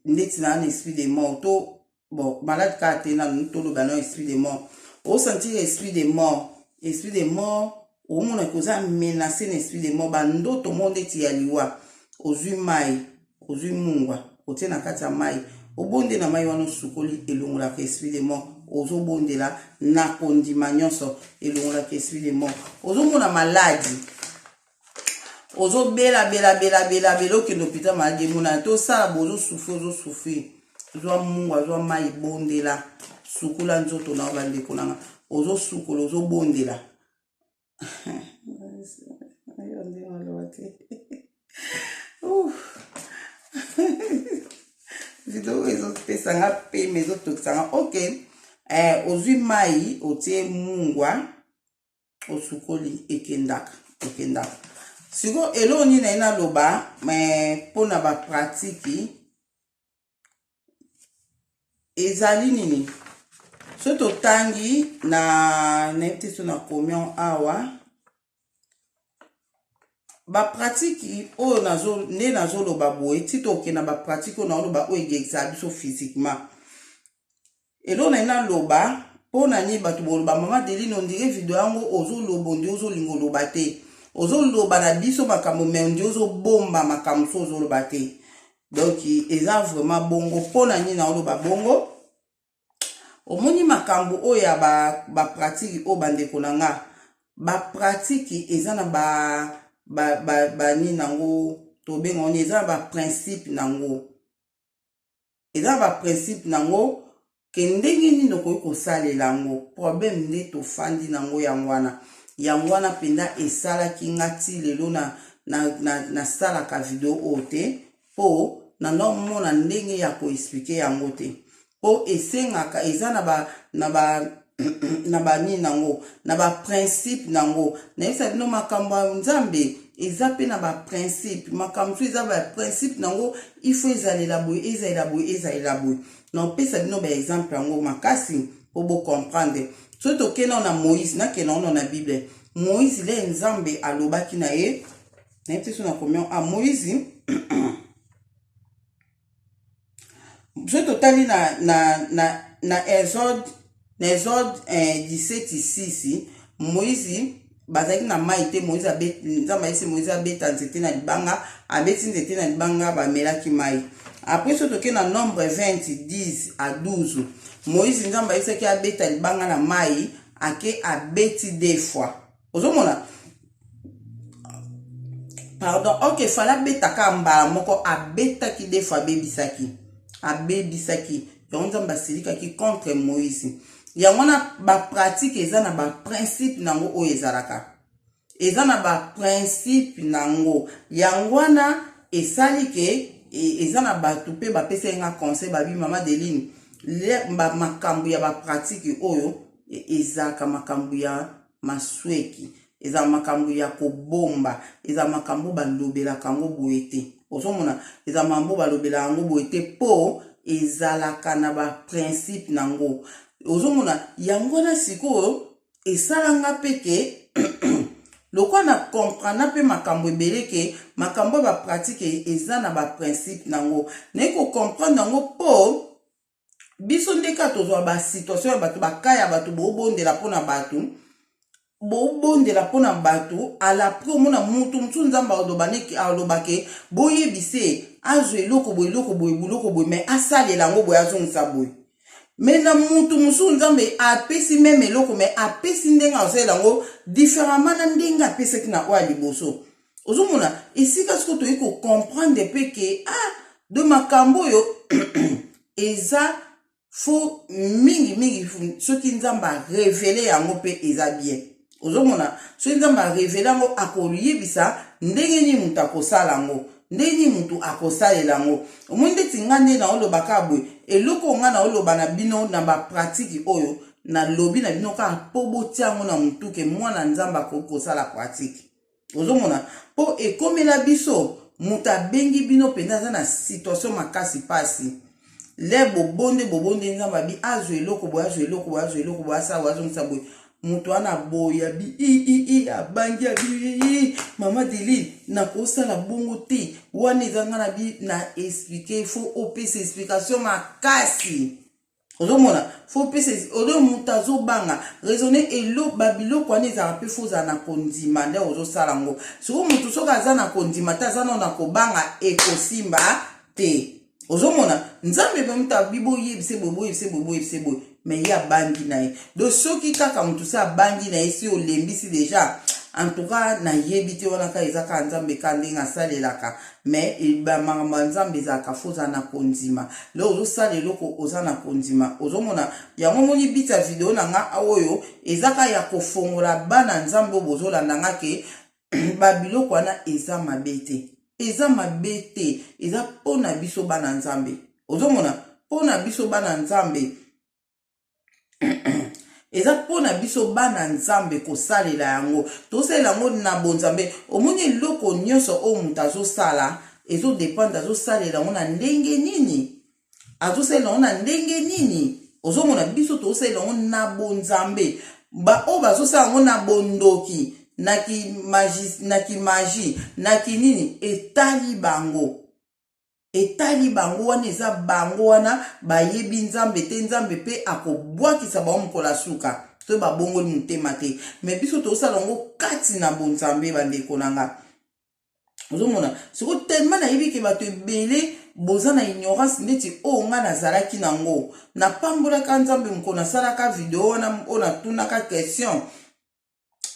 ndeti na na esprit de mort to, bon, malade kaka te, nanu toloba na esprit de mort. Osentir esprit de mort, esprit de mort, omonaki oza menacé na esprit de mort, bandoto mo ndeti ya liwa. Ozwi mai, ozwi mungwa, otie na kati ya mai, obonde na mai wana, osukoli, elongolaka esprit de mort. Ozobondela na kondima nyonso, elongolaka esprit de mort. Ozomona maladi, ozobela bela bela bela bela, okende hôpital, maladi emonana te, osala bo, ozosouffrir, ozosouffrir, zwa mungwa, zwa mai, bondela, sukula nzoto na yo. Bandeko nanga, ozosukola, ozobondela. Yo nde maloba te. Video ezopesanga pema, ezotokisanga. Ok, ozwi mai, otie mungwa, osukoli, ekendaka, ekendaka. Sikoyo eloko nini naye naloba mpona bapratique ezali nini? So totangi na, nayebi te so na combien awa, bapratique oyo nazo, nde nazoloba boye ti tokende na bapratique oyo naoloba, oyo eguérisaka biso physiquement. Eloko na ye naloba, mpo na nini bato boloba: "Mama Deline, on dirait video yango ozoloba, on dirait ozolinga oloba te, ozoloba na biso makambo, mais on dirait ozobomba makambo so ozoloba te." Donc eza vraiment bongo. Mpo na nini naoloba bongo? Omoni makambo oyo ya bapratique oyo, bandeko na nga, bapratique eza na banini nango, tobenga oni, eza na baprincipe nango, eza na baprincipe nango ke ndenge nini okoki kosalela yango. Problème nde tofandi nango yango wana, yango wana mpenza esalaki nga ti lelo nasalaka video oyo te, mpo nanomona ndenge ya koexpliquer yango te, mpo esengaka eza na banini nango, na baprincipe nango. Nayebisa bino, makambo ya Nzambe eza mpe na baprincipe. Makambo mosusu eza baprincipe nango, il faut ezalela boye, ezalela boye, ezalela boye. Naopesa bino baexemple yango makasi mpo bocomprendre. Soki tokende na Moïse, nakende ono na Bible, Moïse le Nzambe alobaki na ye, nayebi te so na combien, ah, Moïse. Soki totali na Exode, na Exode 17 6, Moïse bazalaki na mai te. Moïse, Nzambe ayebisi Moïse abeta nzete na libanga. Abeti nzete na libanga, bamelaki mai. Après, soki tokei na Nombre 20 10 à 12, Moïse, Nzambe ayebisaki abeta libanga na mai. Ake, abeti deux fois. Ozomona, pardon, ok, fallait abetaka mbala moko, abetaki deux fois, abebisaki, abebisaki yango. Nzambe asilikaki contre Moïse. Yango wana bapratique eza na baprincipe nango. Oyo ezalaka, eza na baprincipe nango. Yango wana esali ke eza na bato mpe bapesaki nga conseil, babi: "Mama Deline, makambo ya bapratique oyo ezalaka makambo ya masweki, eza makambo ya kobomba, eza makambo balobelaka yango boye te." Ozomona, eza makambo balobelaka yango boye te mpo ezalaka na baprincipe nango. Ozomona, yango wana sikoyo esalanga mpe ke lokola na comprendre mpe makambo ebele ke makambo ya bapratique eza na baprincipe nango, naye kocomprendre yango. Mpo biso nde kaka tozwa basituation ya bato, baka ya bato, bobondela mpona bato, bobondela mpona bato. Alapres, omona mutu mosusu, Nzambe alobake: "Boyebise azwa eloko boye, eloko boye, biloko boye, mais asalela yango boye, azongisa boye." Mais na mutu mosusu, Nzambe apesi même eloko, mais apesi ndenge azosalela yango différemment na ndenge apesaki na oyo ya liboso. Ozomona esika sikoyo toyei kocomprendre mpe ke ah, de makambo oyo eza fo mingimingi. Soki Nzambe arévéler yango mpe eza bien. Ozomona, soki Nzambe arévéler yango, akoyebisa ndenge nini moto akosala yango, ndenge nini motu akosalela yango. Omoni, ndeti nga nde naoloba kaka boye, eloko nga naoloba na bino na bapratique oyo nalobi na bino kaka mpo botia yango na motu ke mwana Nzambe akoki kosala pratique. Ozomona, mpo ekomela biso, moto abengi bino mpenza, aza na situation makasi, mpasi le bobonde, bobonde, Nzambe abi azwa eloko boye, azwa eloko boye, azwa eloko boye, asala boye, azongisa boye. Moto wana boye abi i abangi, abi: "I, mama Deline, nakosala bongo te." Wana eza nga na bi na expliquer, faut opesa explication makasi. Ozomona, faut opesa oyo moto azobanga raisonner elo. Babiloko wana ezalaka mpe faut ozala na kondima nde ozosala yango. Sikoyo moto soki aza na kondima te, aza nano na kobanga, ekosimba te. Ozomona, Nzambe mpe moto abi: "Boyebise boye, boyebise boye, boyebise boye," mais ye abangi na ye. Donc soki kaka moto so abangi na ye, si olembisi déjà. En tout cas, nayebi te, wana kaka eza kaka Nzambe ka ndenge asalelaka. Mais makambo ya Nzambe ezalaka faut ozala na kondima. Lelo ozosala eloko, oza na kondima. Ozomona yango, omoni but ya video na nga oyo eza kaka ya kofongola bana Nzambe oyo bozolanda nga ke babiloko wana eza mabe te, eza mabe te, eza mpona biso bana Nzambe. Ozomona, mpona biso bana Nzambe, eza mpona biso bana Nzambe kosalela yango. Tosalela yango na bonzambe. Omoni, eloko nyonso oyo moto azosala ezodépendre azosalela yango na ndenge nini, azosalela yango na ndenge nini. Ozomona, biso tozosalela yango na bonzambe. Baoyo bazosala yango na bondoki, na kimagie, na kinini, etali bango, etali bango. Wana eza bango wana bayebi Nzambe te. Nzambe mpe akobwakisa bango mokolo ya suka to babongoli motema te. Mais biso tozosala yango kati na bonzambe, bandeko na nga. Ozomona sikoyo, tellement nayebi ke bato ebele boza na ignorance ndeti oyo ngai nazalaki nango. Napambolaka Nzambe mokolo nasalaka video wana oyo natunaka question: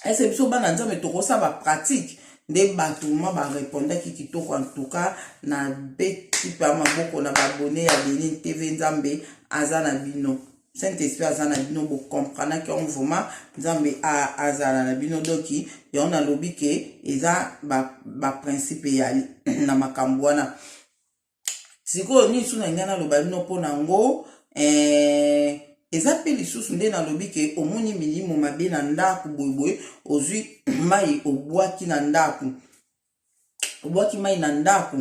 ese biso bana Nzambe tokosala bapratique? Nde bato ma barépondaki kitoko. En tout cas, na beti mpe ya maboko na baabonnés ya Benin TV. Nzambe aza na bino, Saint Esprit aza na bino. Bocomprenaki yango vraiment. Nzambe azala na bino. Donc yango nalobi ke eza baprincipe ba ya na makambo wana. Sikoyo nini su na ngai naloba bino mpo nango? Eza mpe lisusu nde nalobi ke omoni milimo mabe na ndako boyeboye, ozwi mai, obwaki na ndako, obwaki mai na ndako.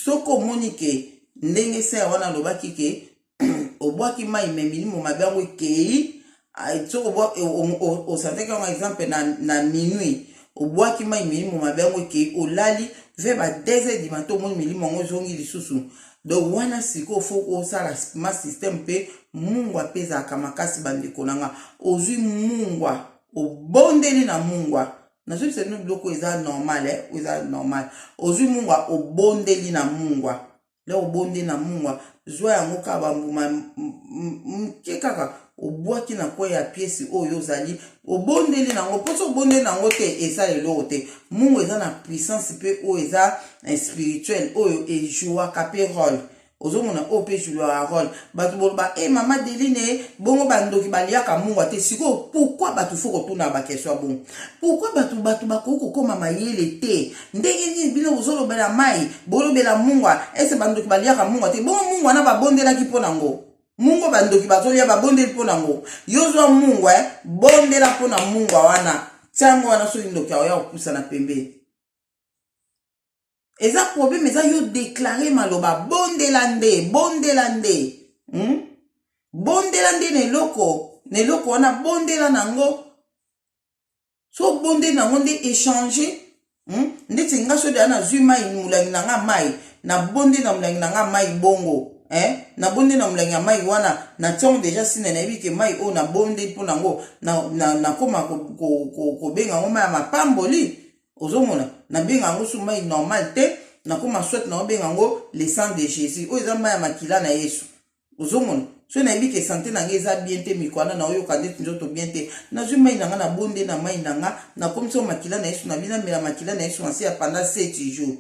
Soki omoni ke ndenge se wana alobaki ke obwaki mai, mais milimo mabe yango ekei, soki osantaki yango, exemple na minuit, Obwaki mai, milimo mabe yango ekei, olali vers ba 2 heures du matin, omoni milimo yango ezongi lisusu. Donc wana sikoyo fo osala ma système mpe mungwa mpe ezalaka makasi. Bandeko na nga, ozwi mungwa, obondeli na mungwa. Nazobisa bino biloko eza normal, eh? Eza normal. Ozwi mungwa, obondeli na mungwa. Le obondeli na mungwa, zwa yango kaka bambuma moke kaka, obwaki na coin ya pièce oyo ozali, obondeli nango. Mpo soki obondeli nango te, esala eloko te. Mungwa eza na puissance mpe oyo eza spirituel, oyo ejouaka mpe rôle. Ozomona oyo mpe ejouaka rôle. Bato boloba e mama Deline, bongo bandoki baliaka mungwa te. Sikoyo pourquoi bato fo kotuna baquestion ya bongo? Pourquoi bato bakoki kokóma mayele te? Ndenge nini bino bozolobela mai, bolobela mungwa? Ese bandoki baliaka mungwa te? Bongo mungwa na babondelaki mpo nango? Mungwa bandoki bazolia, babondeli mpo nango? Yo zwa mungwa, bondela mpo na mungwa wana, tiango wana. Soki ndoki aoya kopusana pembeni, eza problème. Eza yo déclare maloba, bondela nde, bondela nde, Bondela nde na eloko wana, bondela nango. So obondeli nango nde échange, Ndeti nga soki deya nazwi mai, molangi na nga mai, nabondeli na molangi na nga mai bongo, eh? Nabondeli na molangi ya mai wana, natiango déjà nsina. Nayebi ke mai oyo nabondeli mpo nango, nakóma kobenga yango mai ya mapamboli. Ozomona, nabenga yango su mai normal te, nakóma soit naobenga yango le sang de Jésus. Oyo eza mai ya makila na Yesu. Ozomona, soki nayebi ke santé na ngai eza bien te, mikwana naoyoka ndeti nzoto bien te, nazwi mai na nga, nabonde na mai na nga, nakomisi oyo makila na Yesu. Nabi namela makila na Yesu masi ya pendant 7 jours,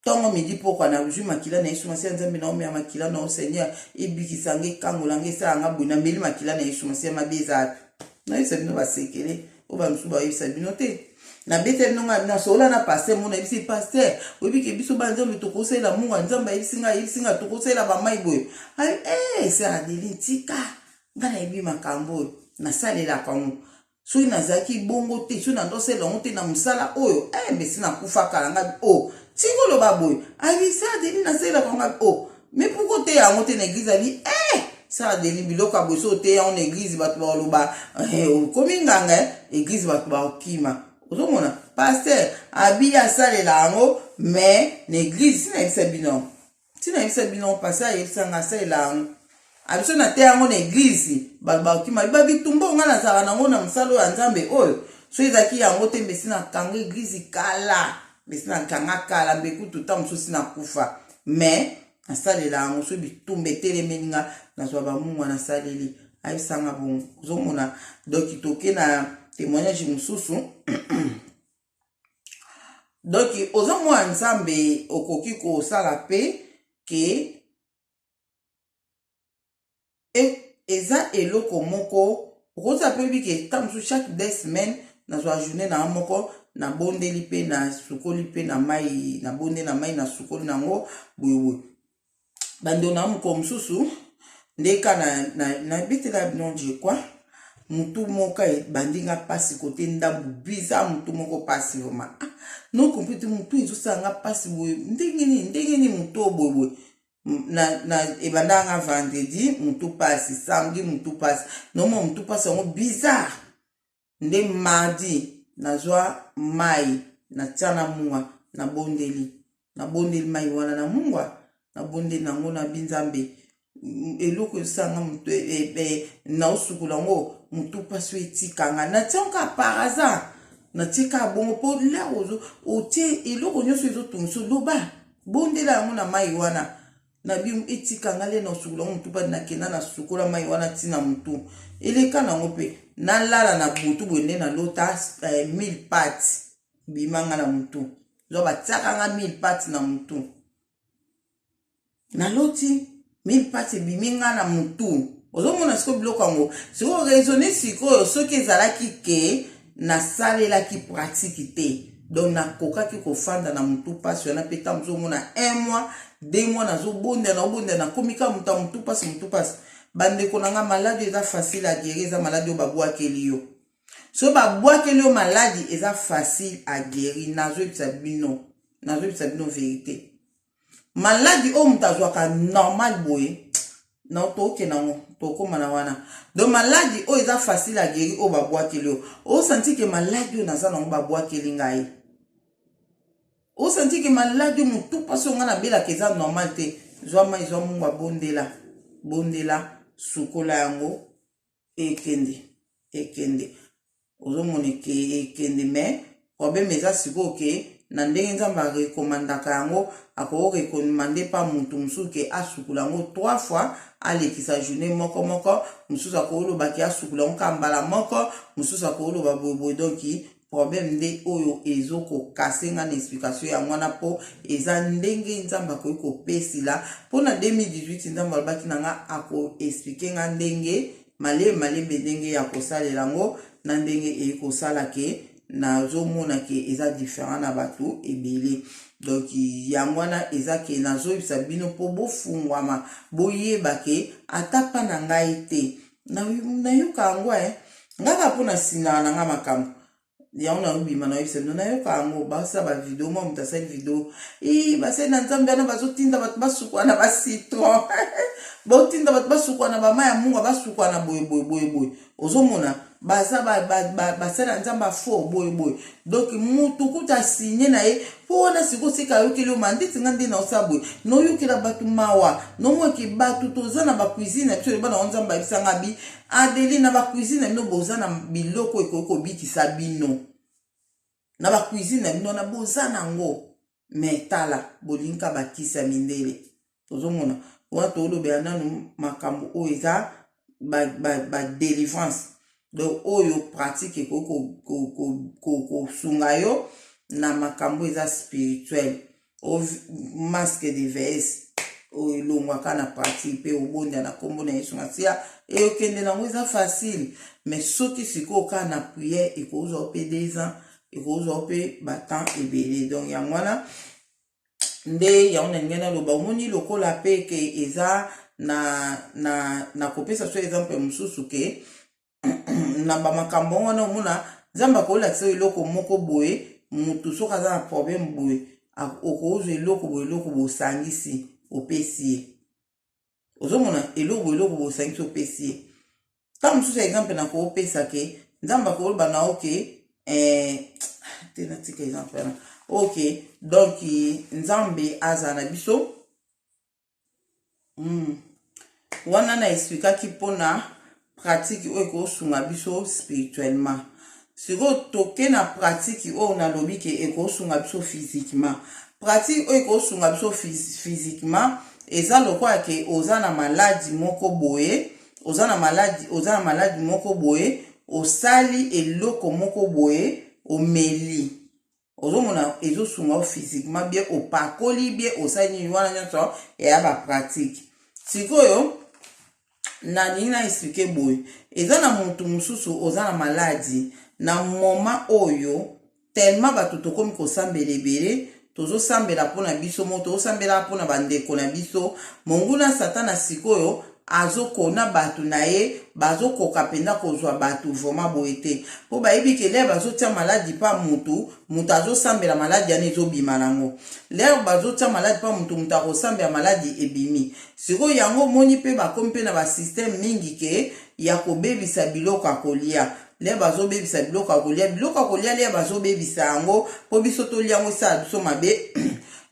ntongo, midi, pokwa. Nazwi makila na Yesu masi ya Nzambe, naomela makila na o Seigneur, ebikisa nga, ekangola nga, esala nga boye. Nameli makila na Yesu masi ya mabe eza wapi? Nayebisa bino basekele oyo bamosusu bayebisa bino te. Nabeta bino ngai, nasola na pasteur mo, nayebisi pasteur: "Oyebi ke biso banzambe tokosalela Mungu ya Nzambe, ayebisi ngai tokosalela bamai boye." Ayi e sœur Adeline, tika ngai, nayebi makambo oyo nasalelaka yango. Soki nazalaki bongo te, soki nandosalela yango te na mosala oyo, mbesi nakufa kala. Ngai o tika oloba boye. Ayebi sœur Adeline, nasalelaka yango. Ngai o mais pourquoi oteya yango te na église? Abi e sœur Adeline, biloko ya boye so oteya yango na église, bato bakoloba okomi nganga. Église bato bakokima. Ozomona, pasteur abi asalela yango, mais na église ntina yebisa bino, ntina yebisa bino. Pasteur ayebisanga asalela yango, abiso na te yango na église, bato bakokima. Babitumba nga nazalaka nango na mosala oyo ya Nzambe oyo, so ezalaki yango te, mbesi nakanga église kala, mbesi nakanga kala, mbe kutu ta mosusu nakufa. Mais nasalela yango so bitumba etelemeli nga, nazwa bamungwa, nasaleli. Ayebisanga bongo. Ozomona, donc toke na témoignage mosusu. Donc oza mwana Nzambe, okoki kosala mpe ke eza eloko moko okozala mpe oyebi ke ta mosusu chaque 2 semaines nazwa journée na moko, nabondeli mpe nasukoli mpe na mai, nabondeli na mai, nasukoli nango boyeboye. Bandeko na mokolo mosusu ndeka nabetela bino, je crois mutu moko ebandi nga mpasi kote ndambu biza mutu moko mpasi vraiment. Ah, no comprendre te, mutu ezosala nga mpasi boye ndenge nini, ndenge nini mutu oyo boyeboye? Na ebandaka nga vendredi mutu mpasi, samedi mutu mpasi, nomona mutu mpasi yango bizarre. Nde mardi nazwa mai, natia na mungwa, nabondeli, nabondeli mai wana na mungwa, nabondeli nango na binzambe. Eloko esanga motu naosukola yango, motu mpasi oyo etikanga. Natia kaka par hasard, natie kaka bongo mpo lere otie eloko nyonso ezotungisa, loba, bondela yango na mai wana nabi etikanga. Le na osukola yango motu mpasi, nakenda nasukola mai wana ntina motu eleka nango mpe nalala na butu boye. Nde nalota mille pattes bimanga na motu, zo batiakanga mille pattes na motu. Naloti mille pattes ebimi nga na motu. Ozomona sikoyo biloko yango, sikoyo raisonne sikoyo. Soki ezalaki ke nasalelaki pratique te, donc nakokaki kofanda na motu mpasi wana mpe ntango ozomona un mois, 2 mois, nazobondela, naobondela, nakomi kaka moto ya motu mpasi, motu mpasi. Bandeko na nga, maladie eza facile à guérir. Eza maladie oyo babwakeli yo, so babwakeli yo maladie eza facile à guérir. Nazoyebisa bino, nazoyebisa bino vérité. Maladie oyo moto azwaka normal boye, Na tokende yango, tokóma na wana. Donc maladi oyo eza facile à guérir, oyo babwakeli yo, osanti ke maladi oyo naza nango babwakeli ngai, osanti ke maladi oyo, motu mpasi oyo ngai nabelaka eza normal te. Zwa mai, zwa mungu, abondela, bondela, sukola yango, ekende, ekende. Ozomona ekende. Mais problème eza sikoyo ke na ndenge Nzambe arekomandaka yango, akorekomande mpa motu mosusu ke asukula yango trois fois, alekisa journée moko moko. Mosusu akolobaki asukula yango ka mbala moko, mosusu akoloba boyeboye. Donc problème nde oyo ezokokase nga na explication yango wana, mpo eza ndenge Nzambe akoki kopesila. Mpo na 2018, Nzambe alobaki na nga akoexpliquer nga ndenge malembe malembe, ndenge ya kosalela yango, na ndenge eye kosala ke nazomona ke eza différent na bato ebele. Donc yango wana eza ke nazoyebisa bino mpo bofungwama, boyeba ke ata mpa na ngai te nayoka yango e ngaka mpo nasinaka na nga makambo yango. Nayobima, nayebisa bino, nayoka yango, basala bavideo. Mwa moto asali video, i basali na Nzambe wana bazotinda bato basukwa na bacitron, botinda bato basukwa na bamai ya mungwa, basukwa na boye boye boye boye. Ozomona baza basali ya Nzambe afo boye boye. Donc mutu kuta asigne na ye mpo wana sikoyo sika ayokeli yo ma ndeti nga nde naosala boye, noyokela bato mawa, nomoki bato toza na bacuisine na biso. Loba nango, Nzambe ayebisanga bi Adeli, na bacuisine na bino boza na biloko ekoki kobikisa bino. Na bacuisine na bino wana boza nango, mais tala, bolingi bakisi ya mindele. Tozomona wana, tolobela nanu makambo oyo eza badélivrance ba, ba donc oyo pratique ekoki kosunga yo na makambo eza spirituel. Masque de vs oyo elongwaka na pratique mpe obonda na nkombo na Yesu Masiya, eyokende nango, eza facile. Mais soki sikoyo kaka na prière, ekozwa mpe 2 ans, ekozwa mpe batemps ebele. Donc yango wana nde yango na ndenge naloba. Omoni lokola mpe ke eza na kopesa so exemple mosusu ke na bamakambo wana, omona Nzambe akolakisa eloko moko boye. Motu soki aza na problème boye, okozwa eloko boye, eloko boye, osangisi, opesi ye. Ozomona eloko boye, eloko boye, osangisi, opesi ye. Ntango mosusu exemple nakopesa ke Nzambe akoloba na oke te, natika exemple wana. Ok, donc Nzambe aza na biso. Wana na expliquaki mpona pratique oyo ekosunga biso spirituellement. Sikoyo toke na pratique oyo nalobi ke ekosunga biso physiquement. Pratique oyo ekosunga biso physiquement eza lokola ke oza na maladi moko boye, oza na maladi, oza na maladi moko boye, osali eloko moko boye, omeli, ozomona ezosunga yo physiquement bien, opakoli bien, osali nini, wana nyonso eya bapratique. Sikoyo nalingi na expliquer boye: eza na motu mosusu oza na maladi na moment oyo, tellement bato tokomi kosambela ebele, tozosambela mpona biso mo, tozosambela mpona bandeko na biso. Monguna Satana sikoyo azokona bato na ye, bazokoka mpenza kozwa bato vraiment boye te, mpo bayebi ke l'heure bazotia maladi mpa motu, moto azosambela, maladi wana ezobima nango. L'heure bazotia maladi mpa motu, moto akosambela, maladi ebimi. Sikoyo yango omoni mpe bakomi mpe na basystème mingi ke ya kobebisa biloko ya kolia. L'heure bazobebisa biloko ya kolia, biloko ya kolia, l'heure bazobebisa yango mpo biso tolia yango, esala biso mabe.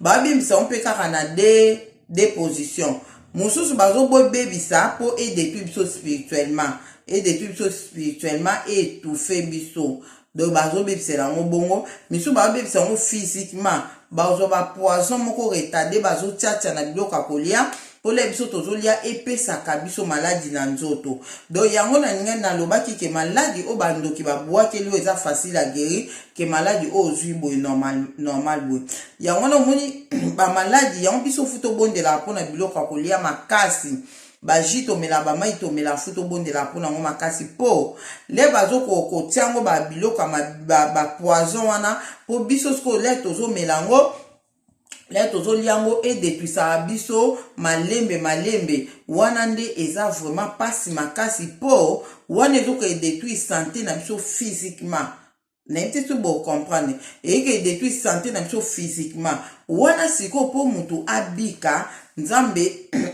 Babebisa yango mpe kaka na de position mosusu, bazobebisa mpo edétruire biso spirituellement, edétruire biso spirituellement, étouffe biso. Donc bazobebisela yango bongo. Misusu bazobebisa yango physiquement, bazwa bapoison moko retardé, bazotiatia na biloko ya kolia mpola biso tozolia, epesaka biso maladi na nzoto. Donc yango na ningai nalobaki ke maladi oyo bandoki babwakeli oyo eza facile à guérir ke maladi oyo ozwi boye normal, normal boye. Yango wana omoni bamaladi yango, biso fu tobondelaka mpona biloko ya kolia makasi, bajus tomela, bamai tomela, fu tobondela mpona yango makasi, mpo l'heure bazokotia yango babiloko ya bapoison wana, mpo biso sikoyo l'heure tozomela yango, l'heure tozolia yango, edétruisaka biso malembe malembe. Wana nde eza vraiment mpasi makasi, mpo wana ezoka edétruire santé na biso physiquement. Nayebi te so bocomprendre. Eyeke edétruire santé na biso physiquement wana. Sikoyo mpo motu abika, Nzambe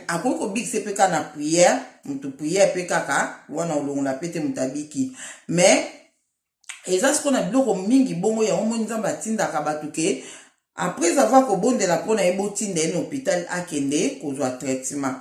akoki kobikisa mpe kaka na prière, moto prière mpe kaka wana olongola mpe te, moto abiki. Mais eza sikoyo na biloko mingi bongo. Yango moni Nzambe atindaka bato ke après avoir kobondela mpo na ye, botinda ye na hôpital akende kozwa traitement.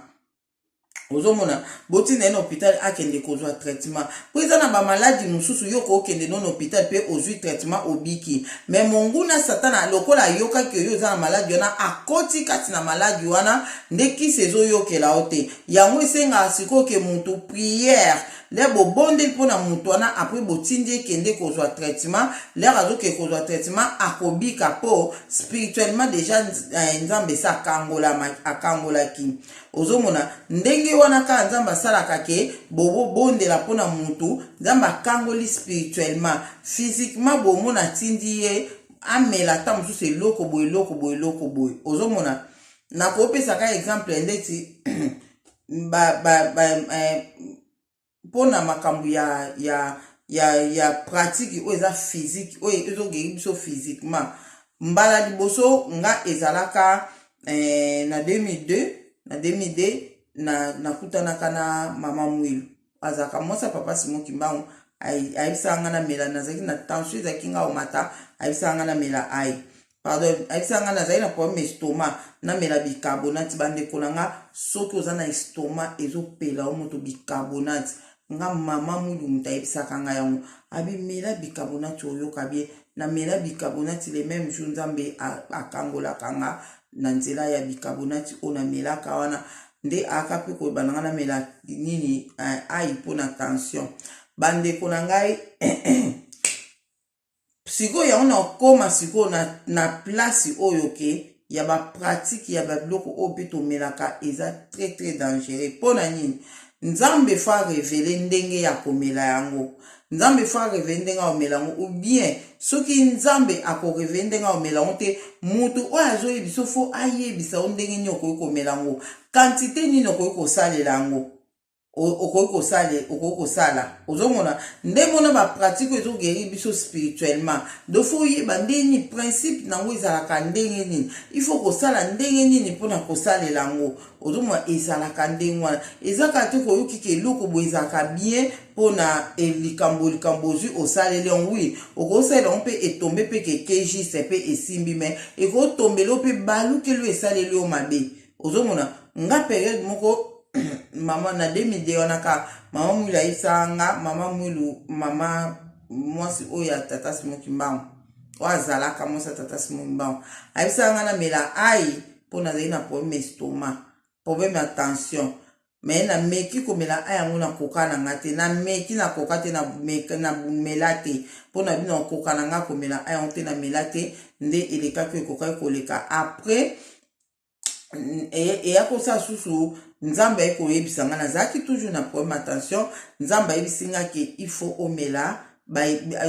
Ozomona, botinda ye na hôpital akende kozwa traitement, mpo eza na bamaladi mosusu yo kookende no na hôpital mpe ozwi traitement, obiki. Mais monguna Satana, lokola ayokaki oyo oza na maladi wana, akoti kati na maladi wana, nde kisi ezoyokela yo te. Yango esengaka sikoyo ke motu prière l'heure bobondeli mpona motu wana, après botindi ekende kozwa traitement. L'heure azokende kozwa traitement, akobika, mpo spirituellement déjà Nzambe esi akangolaki. Ozomona ndenge wana kaka Nzambe asalaka ke bobondela mpona motu, Nzambe akangoli spirituellement. Physiquement, bomona atindi ye amela ata mosusu eloko boye, eloko boye, eloko boye. Ozomona, nakopesaka exemple ndeti ba, ba, ba, eh, mpona makambo ya pratique oyo eza physique, oyo ezogeri biso physiquement. Mbala liboso nga ezalaka na 2002. Na 2002 na nakutanaka na mama Mwilu, azalaka mwasi ya papa Simon Kimbangu. Ayebisaka nga namela, nazalaki na tension, ezalaki nga omata. Ayebisaka nga namela ai, pardon, ayebisaka nga nazali na problème estomac, namela bicarbonate. Bandeko na nga, soki oza na estomac ezopela o moto, bicarbonate. Nga mama Mwilu moto ayebisaka nga yango, abimela bicarbonate, oyoka bien. Namela bicarbonate, le même jour Nzambe akangolaka nga na nzela ya bicarbonate oyo namelaka wana. Nde aka mpe koyeba na nga namela nini, ai mpo na tension. Bandeko na ngai, sikoyo yango nakóma sikoyo na place oyo ke ya bapratique ya babiloko oyo mpe tomelaka eza très très dangereux. Mpo na nini? Nzambe faut arévéler ndenge ya komela yango. Nzambe faut arévéler ndenge ya komela yango, ou bien soki Nzambe akorévéler ndenge ya komela yango te, moto oyo azoyebisa, faut ayebisa yo ndenge nini okoki komela yango, quantité nini okoki kosalela yango, okoki kosala, okoki kosala. Ozomona nde mona bapratique oyo ezogérer biso spirituellement. Donc faut oyeba ndenge nini principe nango ezalaka, ndenge nini il faut kosala, ndenge nini mpona kosalela yango. Ozomona, ezalaka ndenge wana. Eza kaka te koyokika eloko boye ezalaka bien mpona likambo ozwi, osaleli yango. Oui, okosalela yango mpe etombe mpe keke juste mpe esimbi, mais ekotombela yo mpe balukeli oyo esaleli yo mabe. Ozomona, nga période moko, mama na 2002 wana ka mama Mwilu ayebisaka nga, mama Mwilu, mama mwasi oyo ya tata Simon Kimbangu, oyo azalaka mwasi ya tata Simon Kimbangu, ayebisaka nga namela ai mpo nazali na problème estomac, problème ya tension. Mais nameki komela ai yango, nakoka na nga te. Nameki, nakoka te, namela te. Mpo na bino, nakoka na nga komela ai yango te, namela te. Nde elekaki, ekokaki koleka. Après eya kosala susu, Nzambe aye koyebisa nga, nazalaki toujours na problème ya tension. Nzambe ayebisi nga ke il faut omela.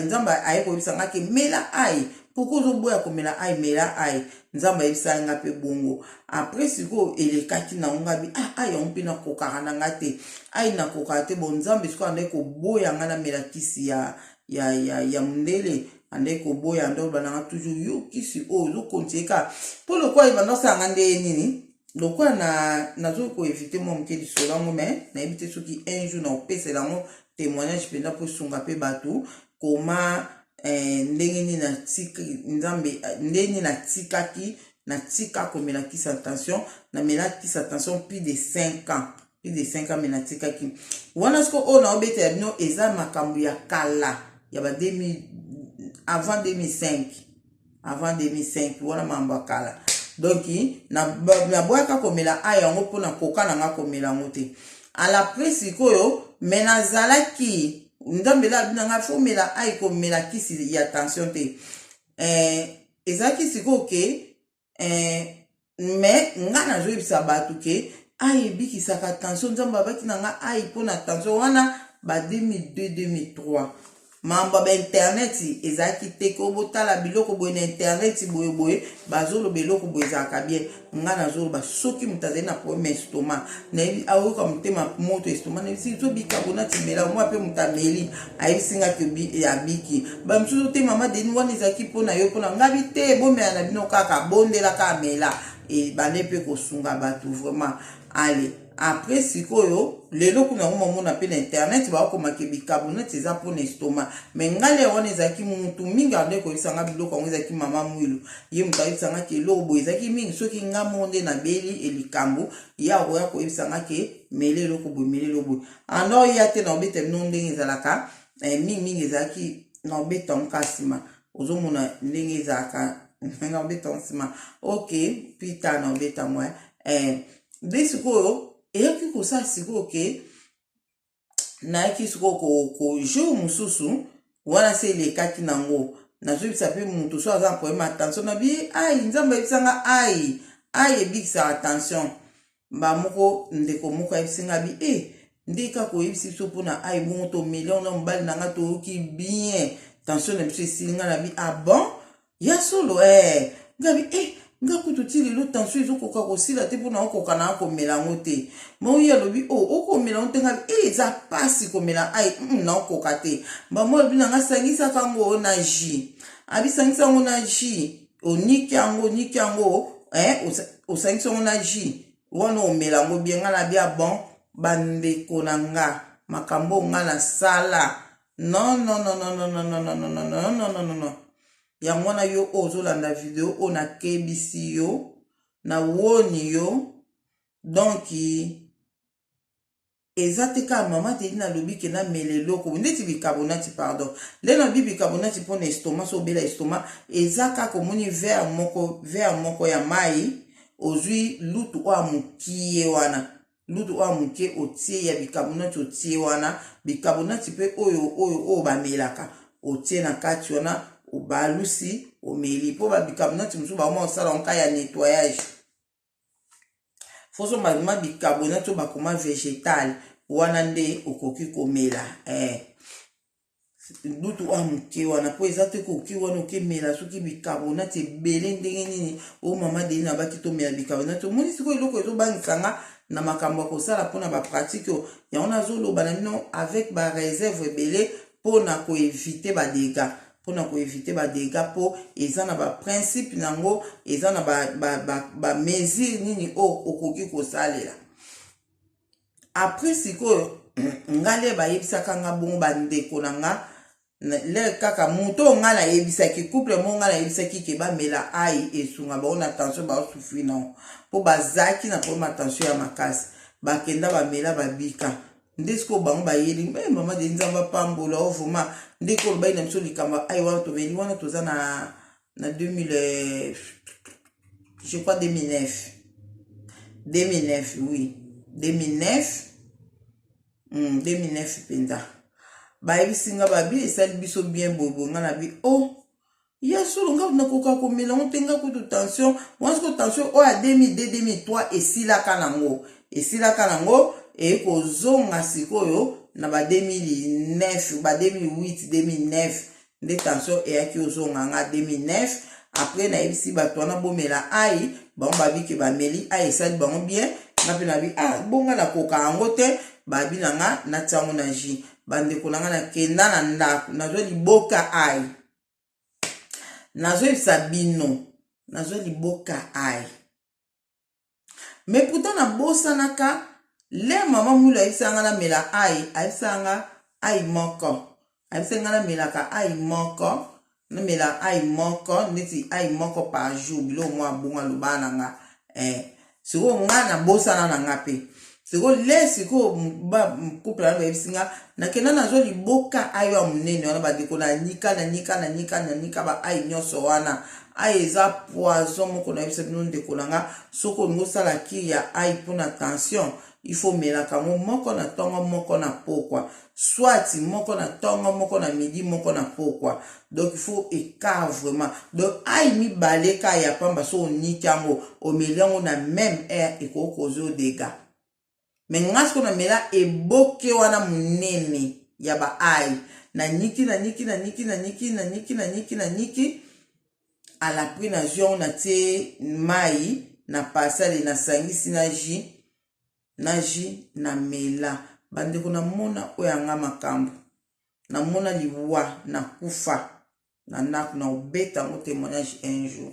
Nzambe aye koyebisa nga ke mela ai. Pourquoi ozoboya komela ai? Mela ai. Nzambe ayebisaka nga mpe bongo. Après sikoyo elekaki nango, nga bi ah, ai yango mpe nakokaka na nga te, ai nakokaka te. Bon, Nzambe sikoyo andaki koboya nga namela kisi ya mondele. Andaki koboya, ande oloba nanga toujours: yo kisi oyo ozokontinue kaka mpo lokola ebanda osala nga nde nini. Lokola nazoki koéviter mwa moke lisolo yango, mais nayebi te soki un jour naopesela yango témoignage mpenza mpo esunga mpe bato koma ndenge nini natika Nzambe, ndenge nini natikaki, natika komela kisi ya tension. Namela kisi ya tension plus de 5 ans, plus de 5 ans, mais natikaki wana. Siko oyo naobetela bino eza makambo ya kala, ya ba 2000, avant 2005, avant 2005 wana, makambo ya kala. Donc naboyaka komela ai yango mpona koka na nga komela yango te. Après sikoyo, mais nazalaki, Nzambe ela abi na nga faut mela ai, komela kisi ya tension te. Ezalaki sikoyo ke mais nga nazoyebisa bato ke ai ebikisaka tension. Nzambe abaki na nga ai mpona tension wana, ba 2002, 2003. Mambo ya bainternet ezalaki te ko botala biloko boye na internet boye boye, bazoloba eloko boye ezalaka bien. Nga nazoloba, soki moto azali na problème estomac, nayebi aoyoka motema moto, estomac, nayebisi zo bicarbonate, mela mwa. Mpe moto ameli, ayebisi nga ke abiki. Bamosusu te, mama Deni, wana ezalaki mpona yo, mpona ngabi te. Bomela na bino kaka, bondelaka, amela. Ebande mpe kosunga bato vraiment. Ale après sikoyo lelo kuna yango mamona mpe na internet baokomake bicarbonate eza mpona estomac. Me ngai lelo wana ezalaki mutu mingi ande koyebisa nga biloko yango, ezalaki mama Mwilu, ye moto ayebisa nga ke eloko boye ezalaki mingi. Soki nga moko nde nabeli elikambo, ye akoya koyebisa nga ke mele eloko boye, mele eloko boye. Ando ya te na obeta bino ndenge ezalaka mingimingi ezalaki na obeta yango kaka nsima, ozomona ndenge ezalaka na obeta yango nsima. Ok, pita na obeta yango nde sikoyo eyaki kosala sikoyo ke nayaki sikoyo ko jour mosusu wana se elekaki nango. Nazoyebisa mpe moto so aza na problème ya tension na bi ai, Nzambe ayebisanga ai ai ebikisaka tension. Bamoko ndeko moko ayebisi nga bi e nde kaka oyebisi biso mpona ai bongo tomeli na mobali na nga, toyoki bien, tension na biso esili. Nga na bi: "Ah bon, ya solo?" Nga bi nga kutu ti lelo tension ezokoka kosila te mpona okoka na komela yango te. Mo ye alobi: "O oh, okomela yango te?" Nga bi: "Eza mpasi komela ai, naokoka te." Bamo alobi na nga: "Sangisaka yango na jus." Abisangisa yango na jus, oniki yango, oniki yango, osangisi yango na jus wana, omela yango bien. Nga na bia: "Bon, bandeko na nga, makambo nga nasala, non, non, non, non, non, non, non, non, non, non, non, non, non, non." Yango wana yo oyo ozolanda video oyo, nakebisi yo, nawoni yo. Donc eza te kaka mama Tedi nalobi ke namela eloko ndeti bicarbonate. Pardon, nde nabi bicarbonate mpona estomac. So obela estomac, eza kaka omoni verre moko, verre moko ya mai, ozwi lutu oyo ya mokie wana, lutu oyo ya moke, otie ya bicarbonate, otie wana bicarbonate mpe oyo bamelaka, otie na kati wana, obalusi, omeli. Mpo babicarbonate mosusu bakoma kosala yango ya nettoyage. Foso ma bicarbonate oyo bakoma végétal wana nde okoki komela lutu oyo moke wana, mpo eza te koki wana okemela soki bicarbonate ebele ndenge nini. Oyo mama Deli nabaki tomela bicarbonate. Omoni sikoyo eloko ezobangisanga na makambo ya kosala mpona bapratique oyo, yango nazoloba na bino avec baréserve ebele mpona koéviter badégâts, mpona koéviter badégâts, mpo eza na baprincipe nango, eza na bamesure ba, ba nini oyo okoki kosalela. Après sikoyo nga nde bayebisaka nga bongo, bandeko na nga le kaka moto oyo nga nayebisaki, couple moko nga nayebisaki ke bamela ai esunga bango na tension, baosouffrir nango mpo bazalaki na problème ya tension ya makasi. Bakenda, bamela, babika. Nde sikoyo bango bayeli mama de Nzambe apambola o vraiment nde kolobai na biso likambo ai wana tomeli wana. Toza na 2000, je crois 2009, 2009, oui, 2009, 2009 mpenza. Bayebisi nga, babi esali biso bien boyeboye. Nga na bi: "O oh, ya solo, nga nakoka komela ngo te." Nga kutu tension wana siko, tension oyo ya 2002, 2003 esilaka nango, esilaka nango, eye kozonga sikoyo na ba 2009, ba 2008, 2009 nde tension eyaki ozonga nga 2009. Après nayebisi bato wana bomela ai, bango babiki, bameli ai, esali bango bien. Nga mpe nabi: "Ah bonga, nakoka yango te." Babi na nga natia yango na jus. Bandeko na nga, nakenda na ndako, nazwa liboka ai, nazoyebisa bino, nazwa liboka ai. Mais pourtant nabosanaka le mama Mulu ayebisaka nga namela ai, ayebisaka nga ai moko, ayebisaka nga namelaka ai moko, namela ai moko neti ai moko par jour, biloko mwa bongo alobaka na nga. Sikoyo nga nabosana na nga mpe sikoyo le sikoyo couple wana bayebisi nga, nakenda, nazwa liboka ayo ya monene wana. Bandeko, nanika, nanika, nanika, nanika baai nyonso wana. Ai eza poison moko. Nayebisa bino, ndeko na nga, soki olingi osala cure ya ai mpona tension, il faut omelaka yango moko na ntongo, moko na pokwa, soit moko na ntongo, moko na midi, moko na pokwa. Donc il faut écart vraiment. Donc ai mibale ka ya pamba, so oniki yango, omeli yango na même heure, ekoki kozwa dégâts. Mais nga sikoyo namela eboke wana monene ya baai, naniki, naniki, naniki, naniki, naniki, naniki, naniki. Alapri nazwi yango, natie mai na pasale, nasangisi na jus, na jus namela. Bandeko, namona oyo yanga makambo, namona liwa, nakufa na ndako. Na obeta yango témoignage un jour.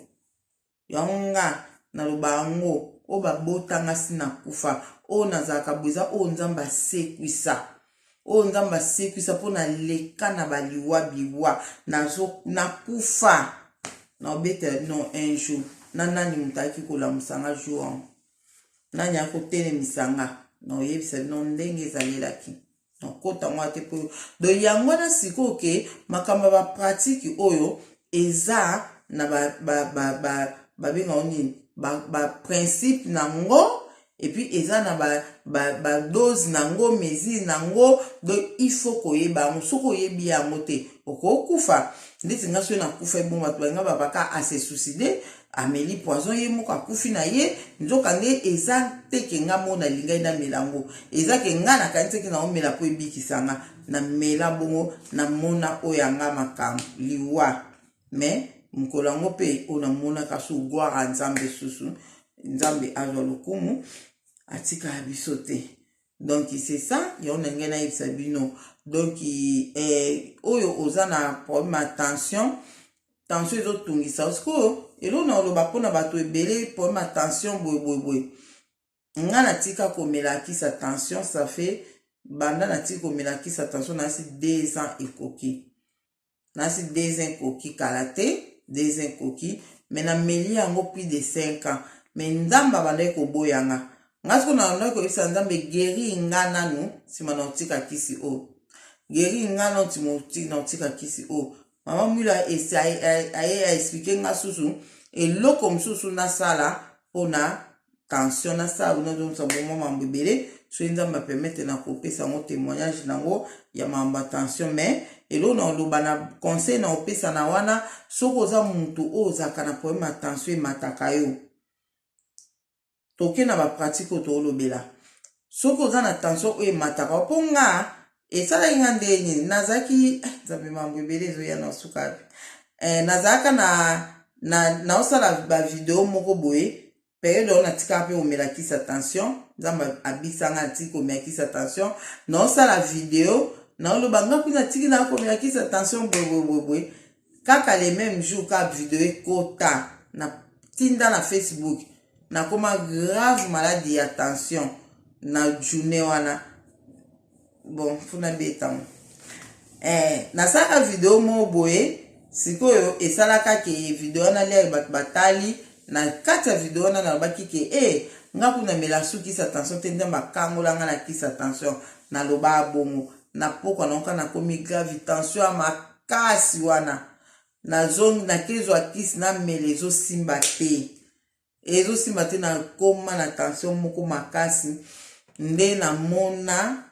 Yango nga Naloba yango, oyo babota nga si nakufa, oyo nazalaka boye eza oyo Nzambe asekwisa. Oyo Nzambe asekwisa mpo naleka na baliwa biwa, nazo nakufa. Naobetela bino un jour na nani moto ayaki kolamusa nga jour yango, nani akotelemisa nga, naoyebisa bino ndenge ezalelaki. Nakota yango te mpo donc yango wana sikoyo ke makambo ya bapratike oyo eza na babenga nini, baprincipe ba nango, et puis eza na badose ba nango, mesure nango. Donc il faut koyeba yango. Soki oyebi yango te, okokufa. Ndeti nga, soki nakufa, ebongo bato balinga babaka ase suicide, ameli poison, ye moko akufi na ye. Nzoka nde eza te ke nga moko nalingai namela yango, eza ke nga nakanisaki naomela mpo ebikisa nga. Namela bongo, namona oyo yanga makambo liwa. Mais mokolo yango mpe oyo namonaka so gloire ya Nzambe susu, Nzambe azwa lokumu, atikala biso te. Donc c'est ça, yango na ngai nayebisa bino. Donc oyo oza na problème ya tension, tension ezotungisa sikoyo, eloko na oloba mpona bato ebele, problème ya tension boye boye boye, nga natika komela kisa tension. Ça fait banda natika komela kisa tension, nasi 2 ans ekoki, nasi 2 ans ekoki, kala te, 2 ans ekoki. Mais nameli yango plus de 5 ans, mais Nzambe abandaki koboyanga nga. Sikoyo nabandaki koyebisa Nzambe: guéri nga nanu, nsima na otika kisi oyo. Guéri nga nanu, na otika kisi oyo. Mama Mwilo aye aexpliquer nga susu eloko mosusu nasala mpona tension. Nasala, nazongisa bomwa mambo ebele. Soki Nzambe apermettre, na kopesa yango témoignage nango ya mambo ya tension. Mais eloko na oloba na conseil na opesa na wana, soki oza motu oyo ozalaka na problème ya tension, emataka yo, toke na bapratique oyo toolobela. Soki oza na tension oyo emataka, mpo nga esalaki nga ndenge nini, nazalaki, eh, Nzambe, mambo ebele ezoya na suka. Nazalaka na naosala bavideo moko boye, période oyo natikaka mpe komela kisi tension. Nzambe abisanga, natiki komela kisi tension. Naosala video, naoloba nga kuna natiki na komela kisi tension boyeboyeboye. Kaka le même jour, kaka video ekota na tinda na Facebook, nakoma grave maladi ya tension na journée wana. Bon, mpona betango, nasalaka video moko boye. Sikoyo esalaka ke video wana lere bato batali, na kati ya video wana nalobaki ke nga kuna mela su kisa tension te, Nzambe akangolanga na kisa tension. Naloba bongo na pokwa naoka nakomi grave tension ya makasi wana. Nazongi, nakezwa kisi, namela, ezosimba te, ezosimba te. Nakoma na tension moko makasi. Nde namona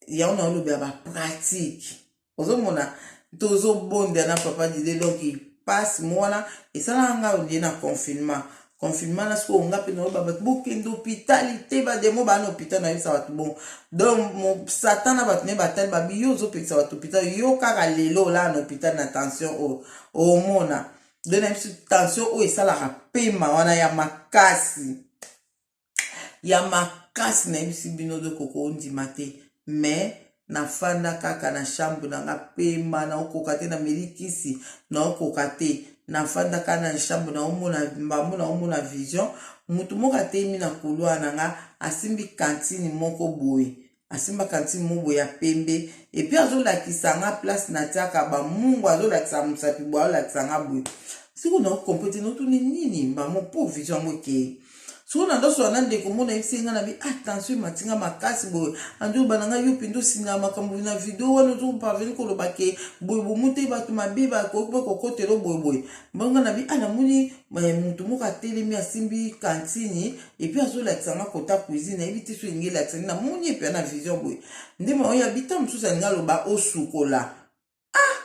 yango, naolobela bapratique. Ozomona tozobondela na papa Dide. Donc passe mo wana esalaka nga ondie na confinement. Confinement na sikoyo, nga mpe naoba bato bokende hôpital te, bademo baa na hôpital. Nayebisa bato bon, donc Satan na bato ne batali babi: yo ozopekisa bato hôpital, yo kaka lelo olaa na hôpital na tension oyo omona. Donc na biso tension oyo esalaka pema wana ya makasi, ya makasi, nayebisi bino de koko ondima te. Mais nafanda kaka na chambre na nga, pema naokoka te, nameli kisi, naokoka te. Nafanda kaka na chambre, naomona mbambo, naomona vision, motu moko atemi na couloir na nga, asimbi kantine moko boye, asimba kantine moko boye ya pembe, et puis azolakisa nga place natiaka bamungu, azolakisa mosapi boye, azolakisa nga boye. Sikoyo naocomprendre te, notuni nini mbamo mpo vision yango ekei. Sikoyo na ndoso wana, ndeko mona yebisi nga na bi: attention, ematinga makasi boye. Andi oloba na ngai: yo mpenza osingaka makambo na video wana, ozoparvenir koloba ke boye bomu te, bato mabe bakoki mpe kokotela boyeboye. Mbongo na bi: ah, namoni motu moko atelemi, asimbi kantine, et puis azolakisa nga kota cuisine. Nayebi te so elingi elakisa nini. Namoni epe na vision boye nde maoyo abita mosusu alingi aloba osukola. Ah,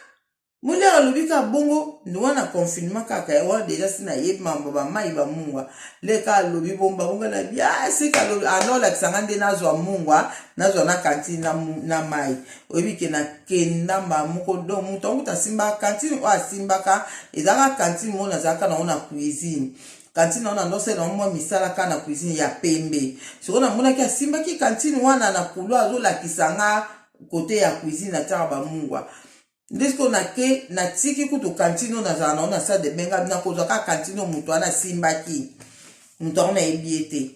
moliaka alobi kaka bongo wana, confinement kaka wana déjà, si nayebi mambo bamai bamungwa leka. Alobi bomba bongo na bi: ah, sika alobi ana olakisa nga nde nazwa mungwa, nazwa na kantine na mai. Oyebi ke nakenda mbala moko. Donc moto yango kuta asimbaka kantine oyo asimbaka, ezalaka kantine moko nazalaka nango na cuisine. Kantine wana ndosala yango mwa misala kaka na cuisine ya pembe. Sikoyo namonaki asimbaki kantine wana na couloir, azolakisa nga kote ya cuisine natiaka bamungwa. Nde sikoyo nake, natiki kutu kantine oyo nazala nango na salle de bain, nakozwa kaka kantine oyo moto wana asimbaki. Moto yango nayebi ye te.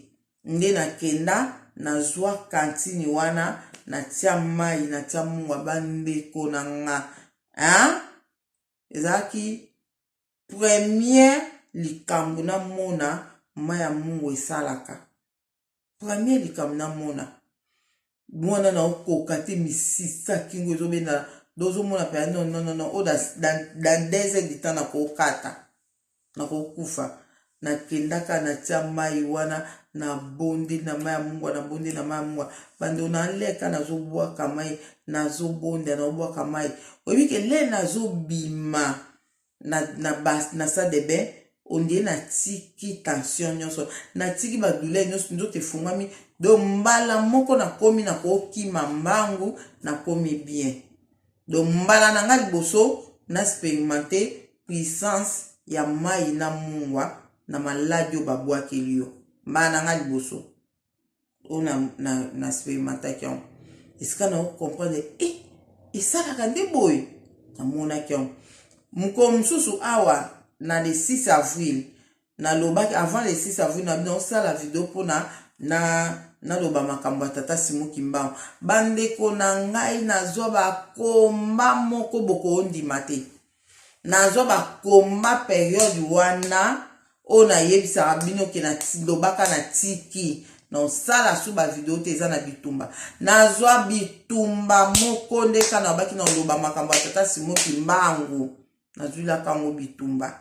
Nde nakenda nazwa kantini wana, natia mai, natia mungwa, bandeko na nga, hein? Ezalaki premier likambo namona mai ya mungwa esalaka. Premier likambo namona mwana na okoka te, misisa kingo ezobenda, dozomona mpenza non, non, non, non, oyo dans 2 heures du temps nakokata, nakokufa. Nakendaka, natia mai wana, nabondeli na mai ya mungwa, nabondeli na mai ya mungwa. Bandeko, naleka, nazobwaka mai, nazobondela, nazobwaka mai. Oyebi ke le nazobima na salle de bain, ondie natiki tension nyonso, natiki badouleur nyonso, nzoto efungwami. Donc mbala moko nakomi nakokima mbangu, nakomi bien. Donc mbala na nga liboso na expérimente puissance ya mai na mungwa na maladi oyo babwakeli yo. Mbala na nga liboso oyo na expérimentaki yango, esika na ocomprendre e esalaka nde boye, namonaki yango. Mokolo mosusu awa na le 6 avril, nalobaki avant le 6 avril na bino osala video mpona na naloba makambo ya tata Simon Kimbangu. Bandeko na ngai, nazwa bakomba moko bokoondima te. Nazwa bakomba période wana oyo nayebisaka bino ke nalobaka natiki nosala su bavideo te, eza na bitumba. Nazwa bitumba moko nde ka nalobaki naloba makambo ya tata Simon Kimbangu, nazwilaka yango bitumba.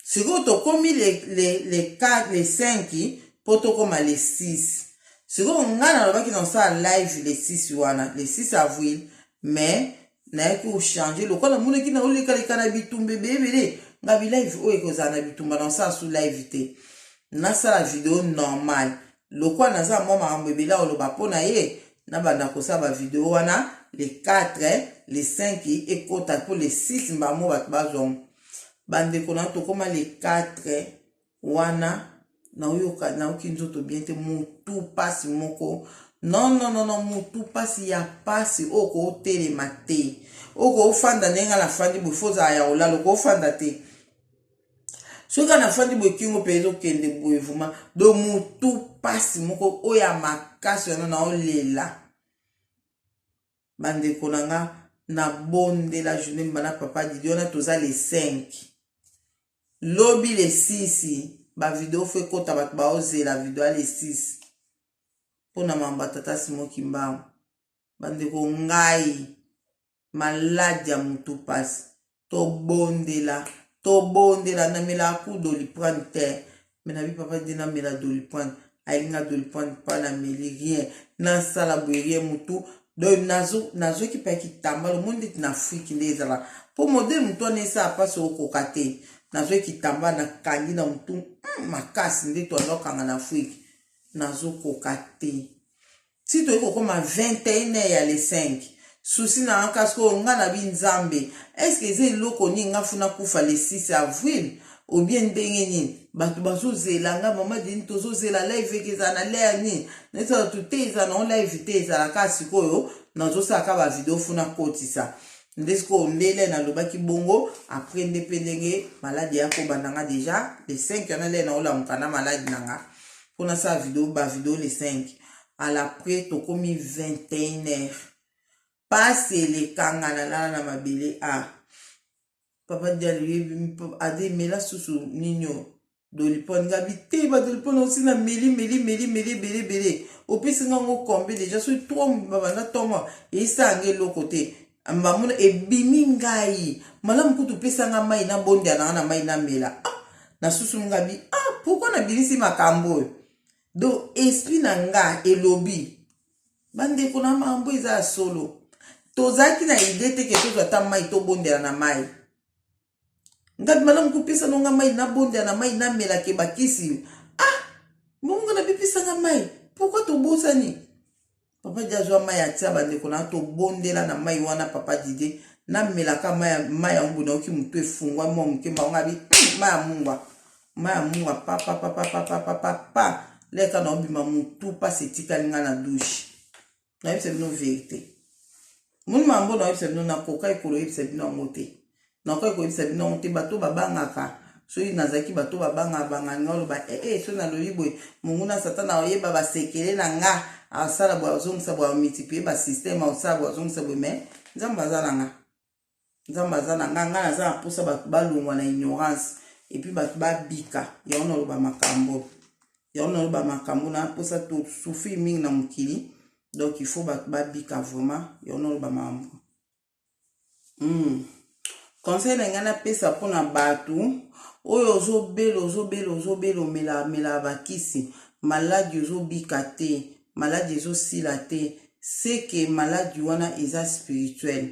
Sikoyo tokomi le 4, le 5, mpo tokóma le 6. Sikoyo ngai nalobaki nasala live le 6 wana, le 6 avril, mais nayaki kochange lokola namonaki naolekaleka na bitumba ebele. Nga bi live oyo ekozala na bitumba, nasala su live te, nasala video normal. Lokola naza mwa makambo ebele oloba mpo na ye, nabanda kosala bavideo wana le 4, le 5 ekota mpo le 6 mbamo bato bazwa. Bandeko na, tokóma le 4 wana, naoyoka, nayoki nzoto bien te, motu mpasi moko. Non, non, non, non, motu mpasi ya mpasi oyo kootelema te, oyo koofanda ndenge nga nafandi boye, fo ozala ya kolala, okoofanda te. Soki kaka nafandi boye, kingo mpe ezokende boye, vraiment. Donc motu mpasi moko oyo ya makasi wana, naolela. Bandeko na nga, nabondela journée mbana papa Didi wana. Toza le 5, lobi le 6 bavideo fo ekota. Bato baozela video ya le 6 mpona mambo ya tata Simon Kimbangu. Bandeko, ngai maladi ya motu mpasi, tobondela, tobondela. Namelaka ku Doliprane te, me nabi papa Didi namela Doliprane, ayelinga Doliprane mpa nameli rien, nasala boye rien, motu. Donc nazwaki mpe kitambala, omoni ndeti na Afrike nde ezala mpo modele motu wana esala mpasi, okoka te. Nazwaki kitambala, nakangi na motu makasi nde toazokanga na Afrike, nazokoka te. Ti toyei kokóma 21 ya le 5, susi na nga kasi oyo nga na bi Nzambe, est-ce eza eloko nini? Nga funa kufa le 6 avril obie ndenge nini? Bato bazozela nga, mama Deni, tozozela live eke ezala na lere nini? Neti bato te, ezala nango live te, ezalaka sikoyo nazosalaka bavideo funa kotisa nde sikoyo ndele nalobaki bongo. Après nde mpe ndenge maladi ya kobanda nga déjà le 5 wana, lere naolamuka na maladi na nga mpo nasala video, bavideo le 5. À l'après tokomi 21 heures, pasi elekanga, nalala na mabele. A papa Diali ade mela susu nini o Doliprane. Ngabi te, baDoliprane osi na meli, meli, meli, meli ebele ebele. Opesi nga ngo combien déjà? Soki 3 babanda ntongo, eyesanga eloko te, bamona ebimi ngai malamu. Kutu opesanga mai, nabondela nanga na mai, namela. Ah, nasusu ngabi, ah, pourquoi nabimisi makambo oyo? Donc esprit na nga elobi, bandeko na makambo eza ya solo. Tozalaki na idée te ke tozwa ata mai, tobondela na mai. Ngabi malamu kopesa nonga mai, nabondela na mai, namelake bakisi. Ah, bongo nabipisanga mai, pourquoi tobosani? Papa Didi azwa mai, atia. Bandeko na, tobondela na mai wana. Papa Didi, namelaka mai yango boye, nayoki motu efungwa mwa moke. Mbango abi mai ya mungwa, mai ya mungwa, papapapapapapa, leka naobima, motu mpasi etikali nga na douche. Nayebisa bino vérité, moni mambo nayebisa bino, nakoka ekolo oyebisa bino yango te, nakoki koyebisa bino yango te. Bato babangaka. Soki nazalaki bato babanga banga nga oloba ee eh, eh, soki nalobi boye monguna satana oyeba basekele na nga asala boye azongisa boye amultiplie basysteme asala boye azongisa boye mais nzambe aza na nga nzambe aza na nga nga naza na mposa bato balongwa na ignorance epuis bato babika yango naloba makambo yango naloba makambo na mposa tosouffrir mingi na mokili donc il faut bato babika vraiment yango naloba makambo Conseil na ngai napesa mpona bato oyo ozobela ozobela ozobela omelaka melaka bakisi maladi ozobika te maladi ezosila te seke maladi wana eza spirituel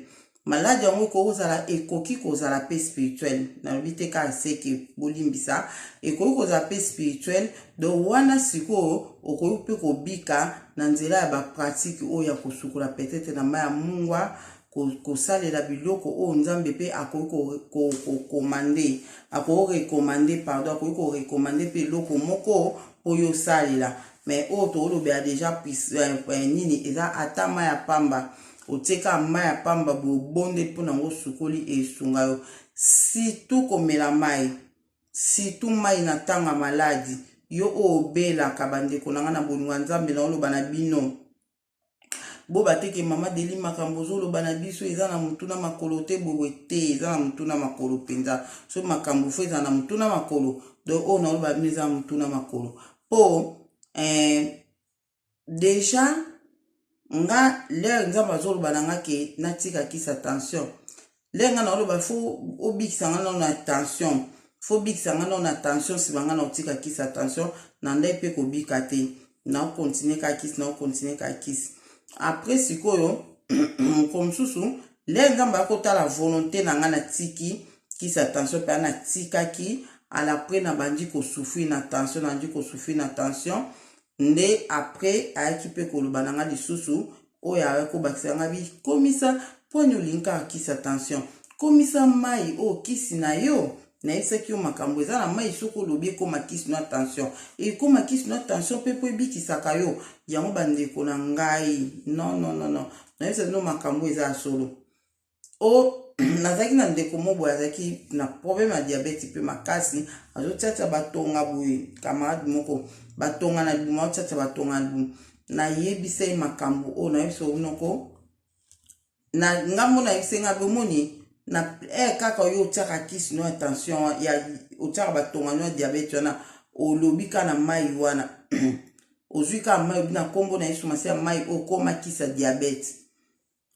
maladi yango ekoki kozala ekoki kozala mpe spirituel nalobi te kaka seke bolimbisa ekoki kozala mpe spirituel donc wana sikoyo okoki mpe kobika na nzela ya bapratike oyo ya kosukola peut-être na mai ya mungwa kosalela biloko oyo nzambe mpe akoki kokomande akoki rekomande pardon akoki korekomande mpe eloko moko mpo yo osalela mais oyo toolobela deja eh, eh, nini eza ata mai ya pamba otieka mai ya pamba boye obondeli mpo na yango osukoli esunga yo surtout komela mai surtout mai na ntango ya maladi yo oyo obelaka bandeko na ngai na bolingo ya nzambe naoloba na bino boba te ke mama deli makambo ozoloba na biso eza na motu na makolo te boye te eza na motu na makolo mpenza so makambo fo eza na motu na makolo donc oyo naoloba bino eza na motu na makolo mpo eh, deja nga lere nzambe azoloba na nga ke natika kisa tension lere nga naoloba fo obikisa nga nano na tension fo obikisa nga nano na tension nsima nga na otika kisa tension na ndai mpe kobika te naokontinue kaka kisi naokontinue kaka kisi après sikoyo mokolo mosusu lere nzambe akotala volonté na nga natiki kisa tension mpe natikaki alapres nabandi kosouffrir na tension nabandi kosouffrir na tension Nde après ayaki pe koloba na nga lisusu oyo ayaki kobakisa nga bi komisa pwani olingi kaka kisi ya tension komisa mayi oyo kisi na yo nayebisaki yo makambo eza na mayi soki olobi ekoma kisi no ya tension ekoma kisi no ya tension mpe mpo ebikisaka yo yango bandeko na ngai non non non non nayebisa bino makambo eza ya solo o nazalaki na ndeko moko boye azalaki na problème ya diabète mpe makasi azotiatia batonga boye camarade moko batonga na libumu azotiatia batonga na libumu nayebisa ye makambo oyo nayebisa noko na ngambo nayebisa nga bomoni na eh, kaka oyo otiaka kisi no ya tension ya otiaka batonga no ya diabète wana olobi kaka na mai wana ozwi kaka mai obi na nkombo na yesu masiya mai okoma kisi ya diabète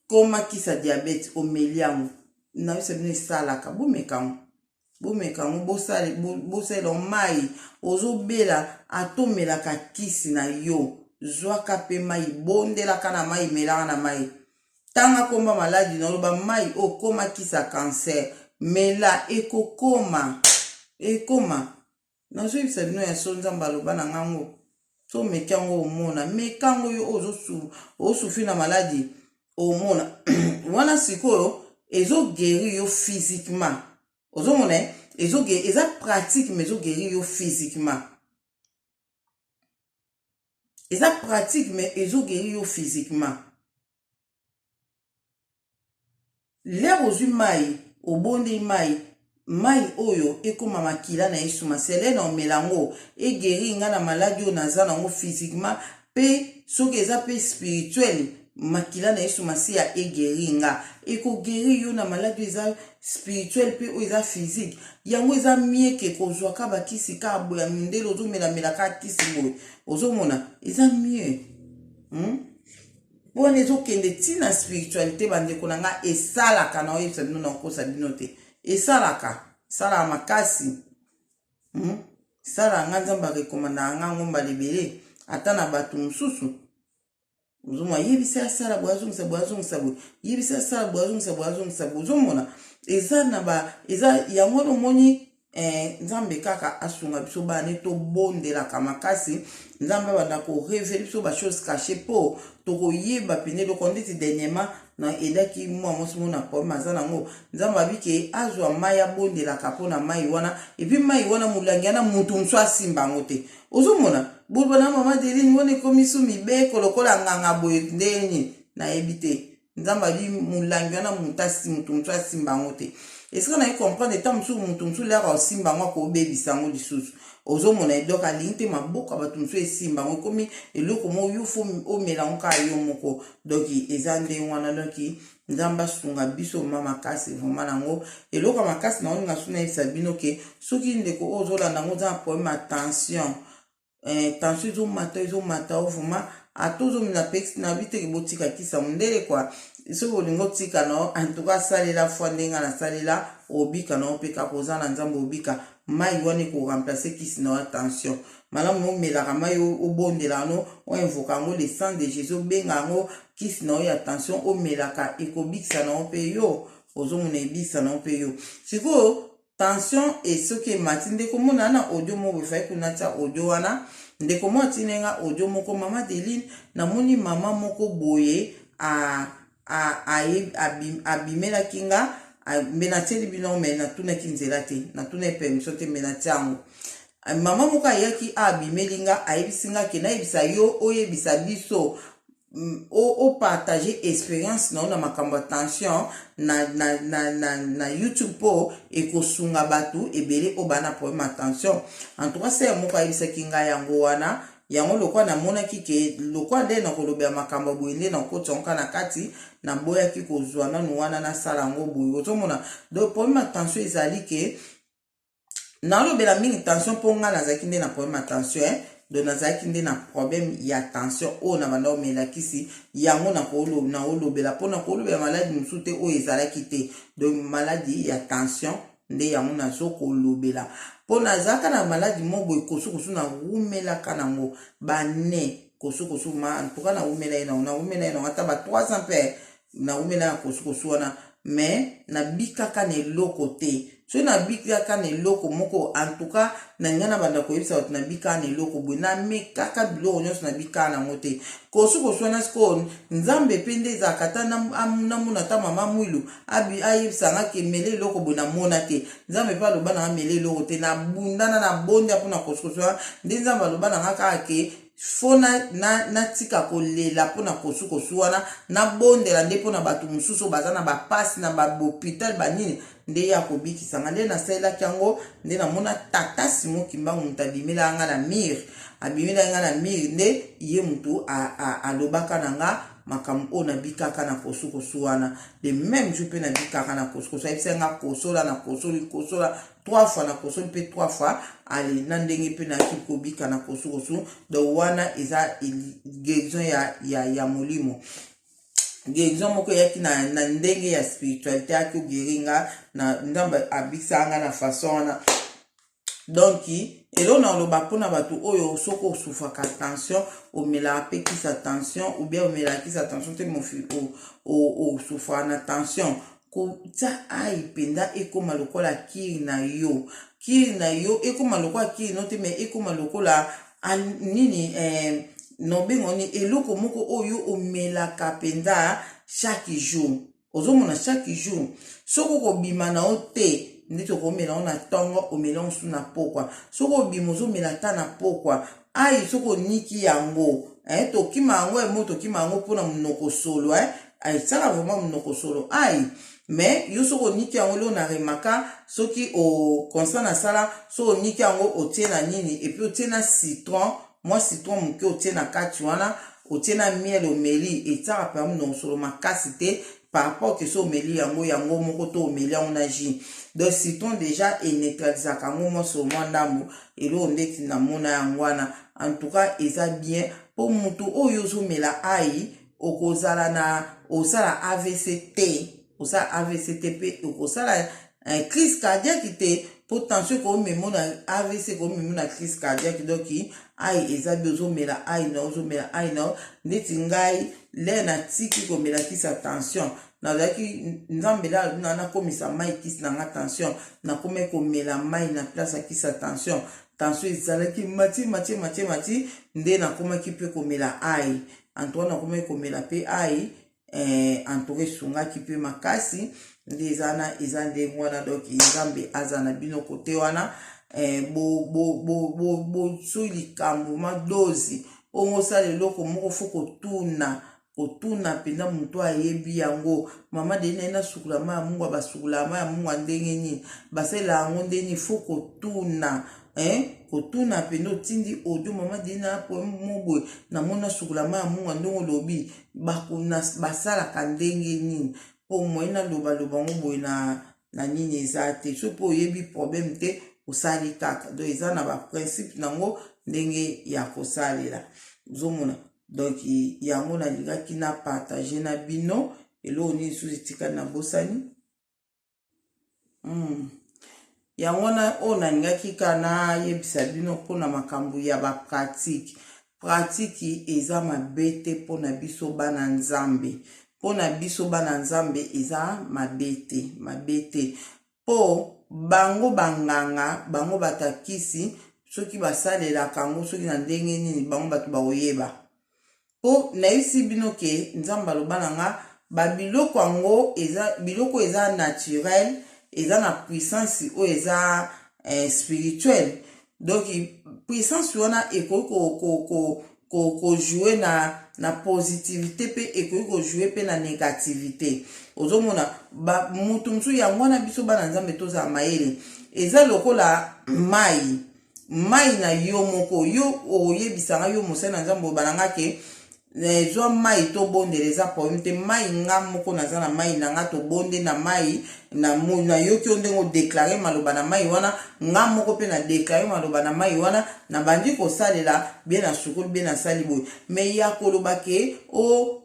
Koma kisa diabète omeli yango nayebisa bino esalaka bomeka yango bomeka yango bosalela yango mai ozobela ata omelaka kisi na yo zwaka mpe mai bondelaka na mai melaka na mai tanga komba maladi na oloba mai oyo koma kisa cancer mela ekokoma ekoma Nazoyebisa bino ya solo nzambe aloba na nga ngo so omeki yango omona meka yango yo osufri na maladi omona wana sikoyo ezoguérir yo physiquement ozomona eh? eza pratique mais ezoguérir yo physiquement eza pratique mais ezoguérir yo physiquement Lere ozwi mayi obondeli mayi mayi oyo ekoma makila na yesu masele na omela yango e guerir nga na maladi oyo naza na yango physiquement pe soki eza pe spirituel makila na yesu masiya e guerir nga eko guerir yo na maladi oyo eza spirituel pe oyo eza physique yango eza mieux ke kozwa ka bakisi kaka boye ya mindele ozomelamela kaka kisi boye ozomona eza mieux hmm? mpo wana ezokende ntina spiritualité bandeko na nga esalaka na oyebisa bino na okosa bino te esalaka esalaka makasi hmm? esalaka nga nzambe arekomandaka nga ngo mbala ebele ata na bato mosusu ozomona yebisa asala boye azongisa boye azongisa boye yebisa asala boye azongisa boye azongisa boye ozomona eza na ba eza yango wana omoni Eh, nzambe kaka asunga biso bana ne tobondelaka makasi nzambe abanda korevele biso bachose cache mpo tokoyeba pene eloko ndeti dernièrement na edaki mwa mwasi moko na problème aza nango nzambe abi ke azwa mai abondelaka mpo na mai wana epuis mai wana molangi wana moto mosusu asimba yango te ozomona boloba na mama deline wana ekomi su mibeko lokola nganga boye ndenge nini nayebi te. Nzambe abi molangi wana moto asi moto mosusu asimba yango te. Esika naye comprendre, ntango mosusu moto mosusu lere osimba yango akobebisa yango lisusu. Ozomona ye, donc alingi te maboko ya bato mosusu esimba yango, ekomi eloko moko yo fo omela yango kaka yo moko. Donc eza ndenge wana. Donc Nzambe asunga biso ma makasi vraiment nango. Eloko ya makasi na olinga so nayebisa bino ke soki ndeko oyo ozolanda yango oza na problème ya tension, tension ezomata, ezomata o vraiment, ata ozomela pex na bi teke botika kisa mondele kua. Soki olingi otika no, en tout cas salela foi ndenge nasalela, obika na yo mpe kaka oza na Nzambe, obika. Mai wana ekoremplace kisi na yo tension. Malamu omelaka mai, obondelaka no, oinvoka yango, le sang de Jésus, obenga yango kisi na yo ya tension, omelaka, ekobikisa na yo mpe yo. Ozomona, ebikisa na yo mpe yo. Sikoyo tension e soki emati, ndeko mona na audio moko efai kuna, tia audio wana. Ndeko mo atindi nga audio moko: "Mama Deline, namoni mama moko boye abimelaki nga." Me natieli bino, me natunaki nzela te, natunaki permission te, me natia yango. Mama moko ayaki, abimeli nga, ayebisi nga ke nayebisa yo, oyebisa biso, opartage expérience na yo na makambo ya tension na YouTube, mpo ekosunga bato ebele oyo baa na problème ya tension. En tout cas, sœur moko ayebisaki ngai yango wana. Yango lokwa namonaki ke lokwa nde na kolobela makambo boye, nde nakotisa yango na kati, naboyaki kozwa nanu wana, nasala yango boye. Ozomona, donc problème ya tension ezali ke nalobela mingi tension mpo ngai nazalaki nde na problème ya tension, eh? Donc nazalaki nde na problème ya tension oyo na banda omela kisi yango. Naolobela mpona kolobela maladi mosusu te oyo ezalaki te. Donc maladi ya tension nde yango nazokolobela, mpo nazalaka na maladi moko boye, kosukosu, nawumelaka nango bane kosukosu. Ma en tout cas nawumela ye nango, nawumela ye nango ata ba 3 ans mpe nawumela ya kosukosu wana, mais nabikaka na eloko te. Soki nabikaka na eloko moko, en tout cas na ngai na banda koyebisa bato, nabikaka na eloko boye, namekaka biloko nyonso, nabikaka nango te, kosukosu wana. Sikoyo Nzambe mpe nde ezalaka, ata namona ata mama Mwilu ayebisanga ke mele eloko boye, namona te. Nzambe mpe aloba nanga mele eloko te. Nabundana, nabondia mpona kosukosu wana, nde Nzambe aloba nanga kaka ke fo natika na kolela mpona kosukosu wana, nabondela nde mpona bato mosusu oyo baza na bapasi na bahôpital banini, nde ya kobikisanga. Nde nasalelaki yango, nde namona tata Simo Kimbangu, moto abimelaka nga na mire, abimelaki nga na mire, nde ye motu alobaka na nga makambo oyo nabikaka na kosukosu wana. Le même jour mpe nabikaka na kosukosu. Ayebisaki nga kosola, na kosoli, kosola trois fois, na kosoli mpe trois fois. Ale na ndenge mpe nayaki kobika na kosukosu. Donc wana eza guérison ya molimo, guérison moko eyaki na ndenge ya spiritualité, ayaki oguérir nga na Nzambe, abikisaka nga na façon wana. Donc eloko na oloba mpona bato oyo, soki osufaka tension, omelaka mpe kisa tension, ou bien omelaka kisa tension te, osufaka na tension, kotia ai mpenza ekóma lokola kiri na yo. Kiri na yo ekóma lokola kiri no te, mais ekóma lokola nini, nobengo nini, eloko moko oyo omelaka mpenza chaque jour. Ozomona, chaque jour soki okobima na yo te, ndeti okomela ngo na ntongo, omela ngo su na pokwa. Soki obima, ozomela ata na pokwa ai. Soki oniki yango, tokima yango emo, tokima yango mpona monoko solo, esala vraiment monoko solo ai. Mais yo soki oniki yango, eloko na remaka, soki constat nasala, soki oniki yango, otie na nini, et puis otie na citron, mwa citron moke otie na kati wana, otie na miel, omeli, etiaka mpenza monoko solo makasi te par rapport ke so omeli yango yango moko to omeli yango na jus. Donc citron déjà eneutralisaka yango mwa solo, mwa ndambo. Eloko ndeti namona yango wana, en tout cas eza bien mpo motu oyo ozomela ai, okozala na osala AVC te, osala AVC te, mpe okosala crise cardiaque te, mpo tension ekomema na AVC, ekomema na crise cardiaque. Donc ai eza bi ozomela ai na ozomela ai na ndeti ngai le natiki komela kisi ya tension, nazalaki Nzambe la nakomisa mai kisi na nga tension, nakomi komela mai na place ya kisi ya tension. Tension ezalaki mati, mati, mati, mati, nde nakomaki mpe komela ai. Antoine, nakomaki komela mpe ai, entouré, esungaki mpe makasi. Nde eza na eza ndenge wana. Donc Nzambe aza na bino kote wana. Soki likambo ma dozi ongo, osala eloko moko, fo kotuna. Kotuna mpenza moto ayebi yango. Mama Deni, naye nasukola mai ya mungwa. Basukolaka mai ya mungwa ndenge nini? Basalela yango ndenge nini? Faut kotuna, eh? Kotuna mpenza, otindi audio: "Mama Deni, na mo boye, namoni nasukola mai ya mungwa ndenge olobi, basalaka ndenge nini?" Mpo moye nalobaloba yango boye na nini eza te. Soki mpo oyebi, problème te, osali kaka. Donc eza na baprincipe nango ndenge ya kosalela, ozomona. Donc yango nalingaki na partage na bino. Eloko nini lisusu etikali? Nabosani. Yango wana oyo nalingaki ka nayebisa bino mpona makambo ya bapratique. Pratique eza mabe te mpona biso bana Nzambe. Mpona biso bana Nzambe eza mabe te, mabe te, mpo bango banganga, bango batakisi, soki basalelaka yango soki na ndenge nini, bango bato bakoyeba. Mpo nayebisi bino ke Nzambe aloba na nga, babiloko yango eza biloko eza naturel, eza na puissance oyo eza spirituel. Donc puissance wana ekoki kojouer na positivité, mpe ekoki kojouer mpe na négativité. Ozomona mutu mosusu. Yango wana biso bana Nzambe tozala mayele. Eza lokola mai, mai na yo moko. Yo oyebisanga, yo mosali na Nzambe, obananga ke ezwa mai tobondela, eza problème te. Mai nga moko naza na mai na nga, tobonde na mai. Nayoki yo ndenge odéclarer maloba na mai wana, nga moko mpe na déclarer maloba na mai wana, nabandi kosalela bien, na sukoli bien, nasali boye. Mais ya koloba ke o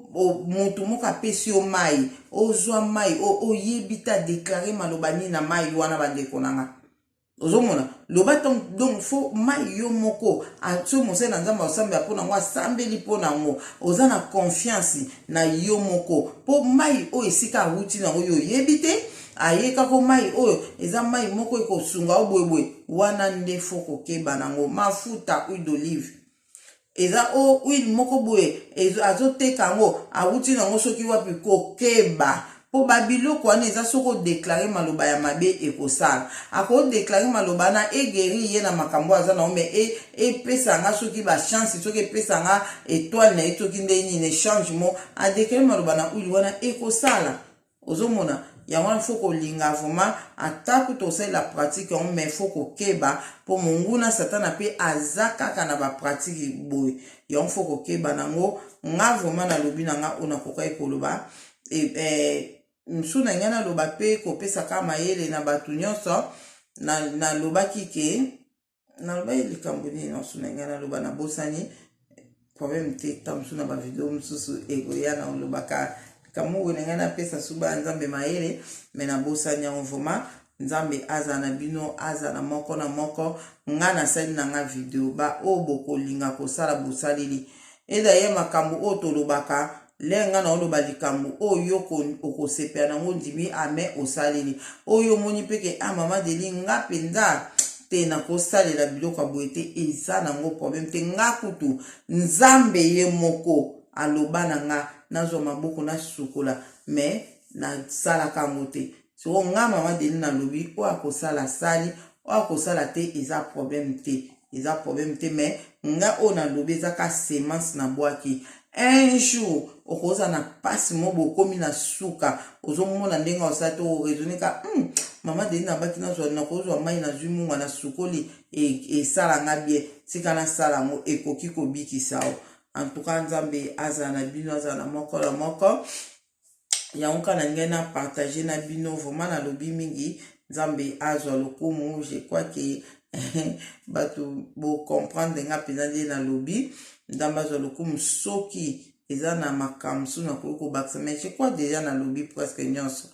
motu moko apesi yo mai, ozwa mai, oyebi te adéclarer maloba nini na mai wana. Bandeko na nga, ozomona, loba. Donc faut mai yo moko, soki mosali na Nzambe asambela mpo nango, asambeli mpo nango, oza na confiance na yo moko, mpo mai oyo esika awuti nango yo oyebi te. Ayekako mai oyo eza mai moko ekosunga o boyeboye wana nde faut kokeba nango. Mafuta, huile d'olive, eza o huile moko boye azoteka yango, awuti nango soki wapi, kokeba, mpo babiloko wana eza soki odéclarer maloba ya mabe, ekosala. Akodéclarer maloba wana, eguérir ye na makambo aza nango, mais epesa nga soki bachance, soki epesa nga étoile na ye, soki nde nini, changement. Adéclarer maloba na huile wana, ekosala. Ozomona, yango wana faut kolinga vraiment, ata kuta osalela pratique yango, mais faut kokeba, mpo monguna Satana mpe aza kaka na bapratique boye. Yango faut kokeba nango. Nga vraiment nalobi na nga oyo nakokaki koloba. Mosu na ngai naloba mpe kopesaka mayele na bato nyonso. Nalobaki ke nalobaki likambo nini nyonso na ngai naloba, nabosani. Problème te, ta mosusu na bavideo mosusu ekoya, na olobaka likambo oyo na ngai napesa suba ya Nzambe mayele, mais nabosani yango vraiment. Nzambe aza na bino, aza na moko na moko. Nga nasali na nga video, baoyo bokolinga kosala, bosaleli. Edaye makambo oyo tolobaka le, nga na oloba likambo oyo okosepela nango, ndimi ame, osaleli. Oyo omoni mpe ke ah, mama Deli, nga mpenza te, nakosalela biloko ya boye te, eza nango problème te. Nga kutu Nzambe ye moko aloba na nga nazwa maboko nasukola, mais nasalaka yango te. Soko nga mama Deli nalobi, oyo akosala sali, oyo akosala te, eza problème te, eza problème te. Mais nga oyo nalobi eza ka semence nabwaki. Un jour okozala na mpasi mo bokomi na suka, ozomona ndenge osala te, oraisonner ka: mama Deli nabaki nazwa, nakozwa mai, nazwi mungwa, nasukoli, esalanga bien, tika nasala yango, ekoki kobikisa o." En tout cas, Nzambe azala na bino, azala na moko na moko. Yango kaka na ngai na partage na bino. Vraiment nalobi mingi, Nzambe azwa lokumu. Je crois ke bato bocomprendre nga mpenza nde nalobi. Nzambe azwa lokumu. Soki eza na makambo mosusu nakoki kobakisa, mais je crois déjà nalobi presque nyonso.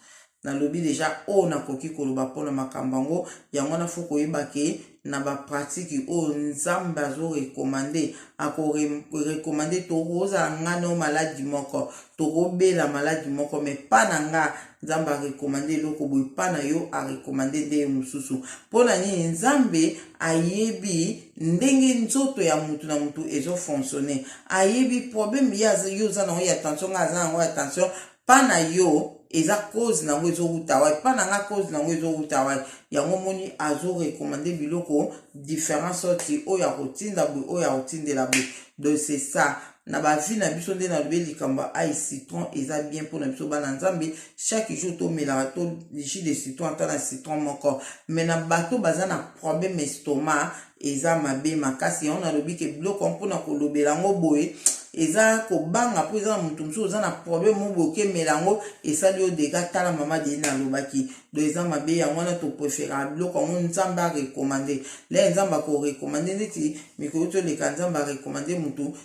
Nalobi déjà oyo nakoki koloba mpona makambo yango. Yango wana faut koyeba ke na bapratique oyo Nzambe azorecommander, akorecommander, tokozala nga no maladie moko, tokobela maladie moko, mais pa na nga Nzambe arecommander eloko boye, pa na yo arecommander nde mosusu. Mpona nini? Nzambe ayebi ndenge nzoto ya mutu na mutu ezofonctionner. Ayebi problème yo oza nango ya tension, nga aza nango ya tension. Mpa na yo eza cause nango ezowuta wapi? Mpa na nga cause nango ezowuta wapi? Yango moni azorecommander biloko différent sorte, oyo akotinda boye, oyo akotindela boye. Donc c'est ça. na bavie na biso. Nde nalobi likambo ya ai citron eza bien mpona biso bana Nzambe. Chaque jour tomelaka to jus de citron, ata na citron moko. Mais na bato baza na problème estomac, eza mabe makasi. Yango nalobi ke biloko mpona kolobela yango boye eza kobanga, mpo eza na moto mosusu oza na problème mo boye, okemela yango, esali yo dégâts. Tala mama Deli nalobaki, donc eza mabe. Yango wana topréféraka biloko yango Nzambe arecommander. Le Nzambe akorecommander neti mikolo toleka, Nzambe arecommander motu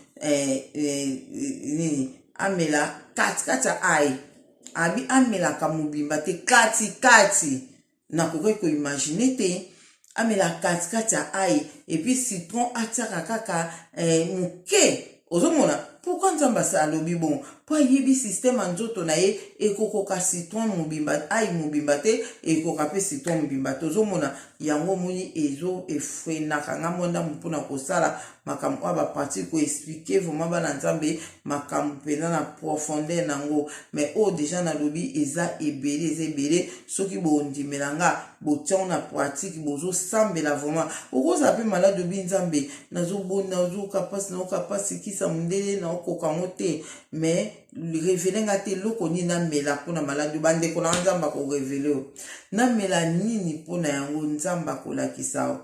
nini amela katikati ya ai, abi amelaka mobimba te, katikati. Nakoki koimaginer te amela katikati ya ai et puis citron atiaka kaka moke. Ozomona pourquoi Nzambe alobi bongo? Mpo ayebi système ya nzoto na ye, ekokoka citron mobimba, ai mobimba te, ekoka mpe citron mobimba te. Ozomona yango, omoni ezo efreinaka nga mwa ndambo mpona kosala makambo oyo bapratique, koexpliquer vraiment bana Nzambe makambo mpenza na profondeur nango. Mais oyo déjà nalobi eza ebele, eza ebele. Soki bondimela nga, botiango na pratique, bozosambela vraiment. Okozala mpe malade, obi: "Nzambe, nazobonda, nazoyoka mpasi, nayoka mpasi, kisa mondele naokoka yango te, mais révéler nga te eloko nini namela mpona maladi." Bandeko na Nzambe akorévéler oyo namela nini mpona yango. Nzambe akolakisa o,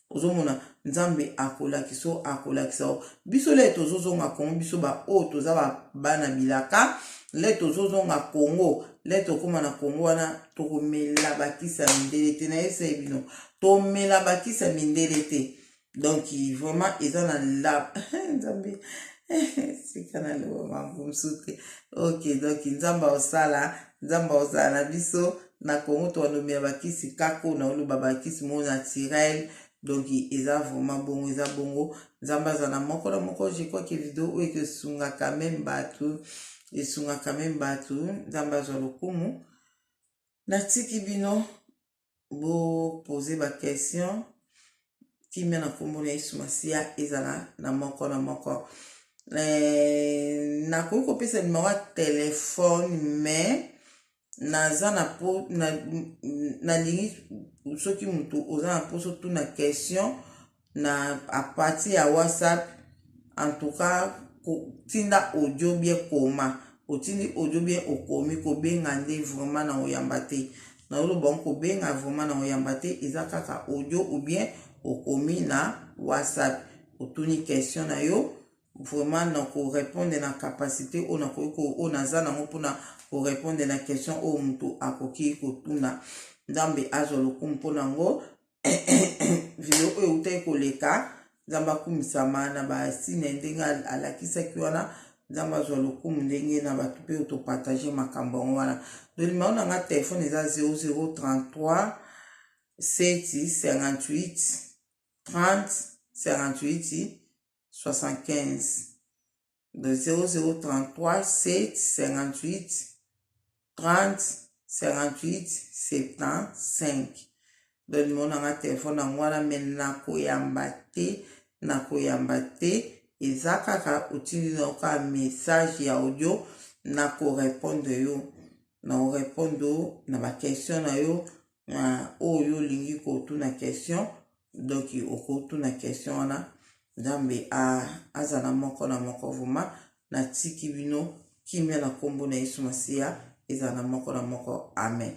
ozomona, Nzambe akolakisa o, akolakisa o biso. Le tozozonga Kongo, biso baoyo toza bana bilaka, le tozozonga Kongo, le tokóma na Kongo wana, tokomela bakisa mindele te. Nayebisa ye bino, tomela bakisa mindele te. Donc vraiment eza na la Nzambe sika naloba mambo mosusu te. Ok, donc Nzambe aosala, Nzambe aozala na biso na Kongo. Tobandomela bakisi kaka oyo naoloba, bakisi moko naturel. Donc eza vraiment bongo, eza bongo. Nzambe aza na moko na moko. Je crois que vidéo oyo ekesungaka même bato, esungaka même bato. Nzambe azwa lokumu. Natiki bino bopose baquestion. Kimia na nkombo na Yesu Masiya ezala na moko na moko. Nakoki kopesa nimero ya telefone, mais naza na po nalingi soki motu oza na mposo tuna question na à partir ya WhatsApp, en tout cas tinda audio bien, koma, otindi audio bien, okomi. Kobenga nde vraiment na oyamba te. Naoloba ngo, kobenga vraiment na oyamba te. Eza kaka audio ou bien okomi na WhatsApp, otuni question na yo. Vraiment na korépondre na capacité oyo nakoki, oyo naza nango mpona korépondre na question oyo moto akoki kotuna. Nzambe azwa lokumu mpona yango. Video oyo eutaki koleka, Nzambe akumisama na basine ndenge alakisaki wana. Nzambe azwa lokumu ndenge na bato mpe oyo topartager makambo yango wana. Donc numéro na nga telefone eza 0033 7 58 30 58 75. De 0033 7 58 30 58 75. Donc numéro na nga telefone yango wana. Mais nakoyamba te, nakoyamba te. Eza kaka otindi na yo kaka message ya audio, nakorépondre yo, nakorépondre yo na baquestion na yo oyo olingi kotuna question. Donc okotuna question wana. Nzambe aza na moko na moko. Vraiment natiki bino kimia na nkombo na Yesu Masiya ezala na moko na moko. Amen.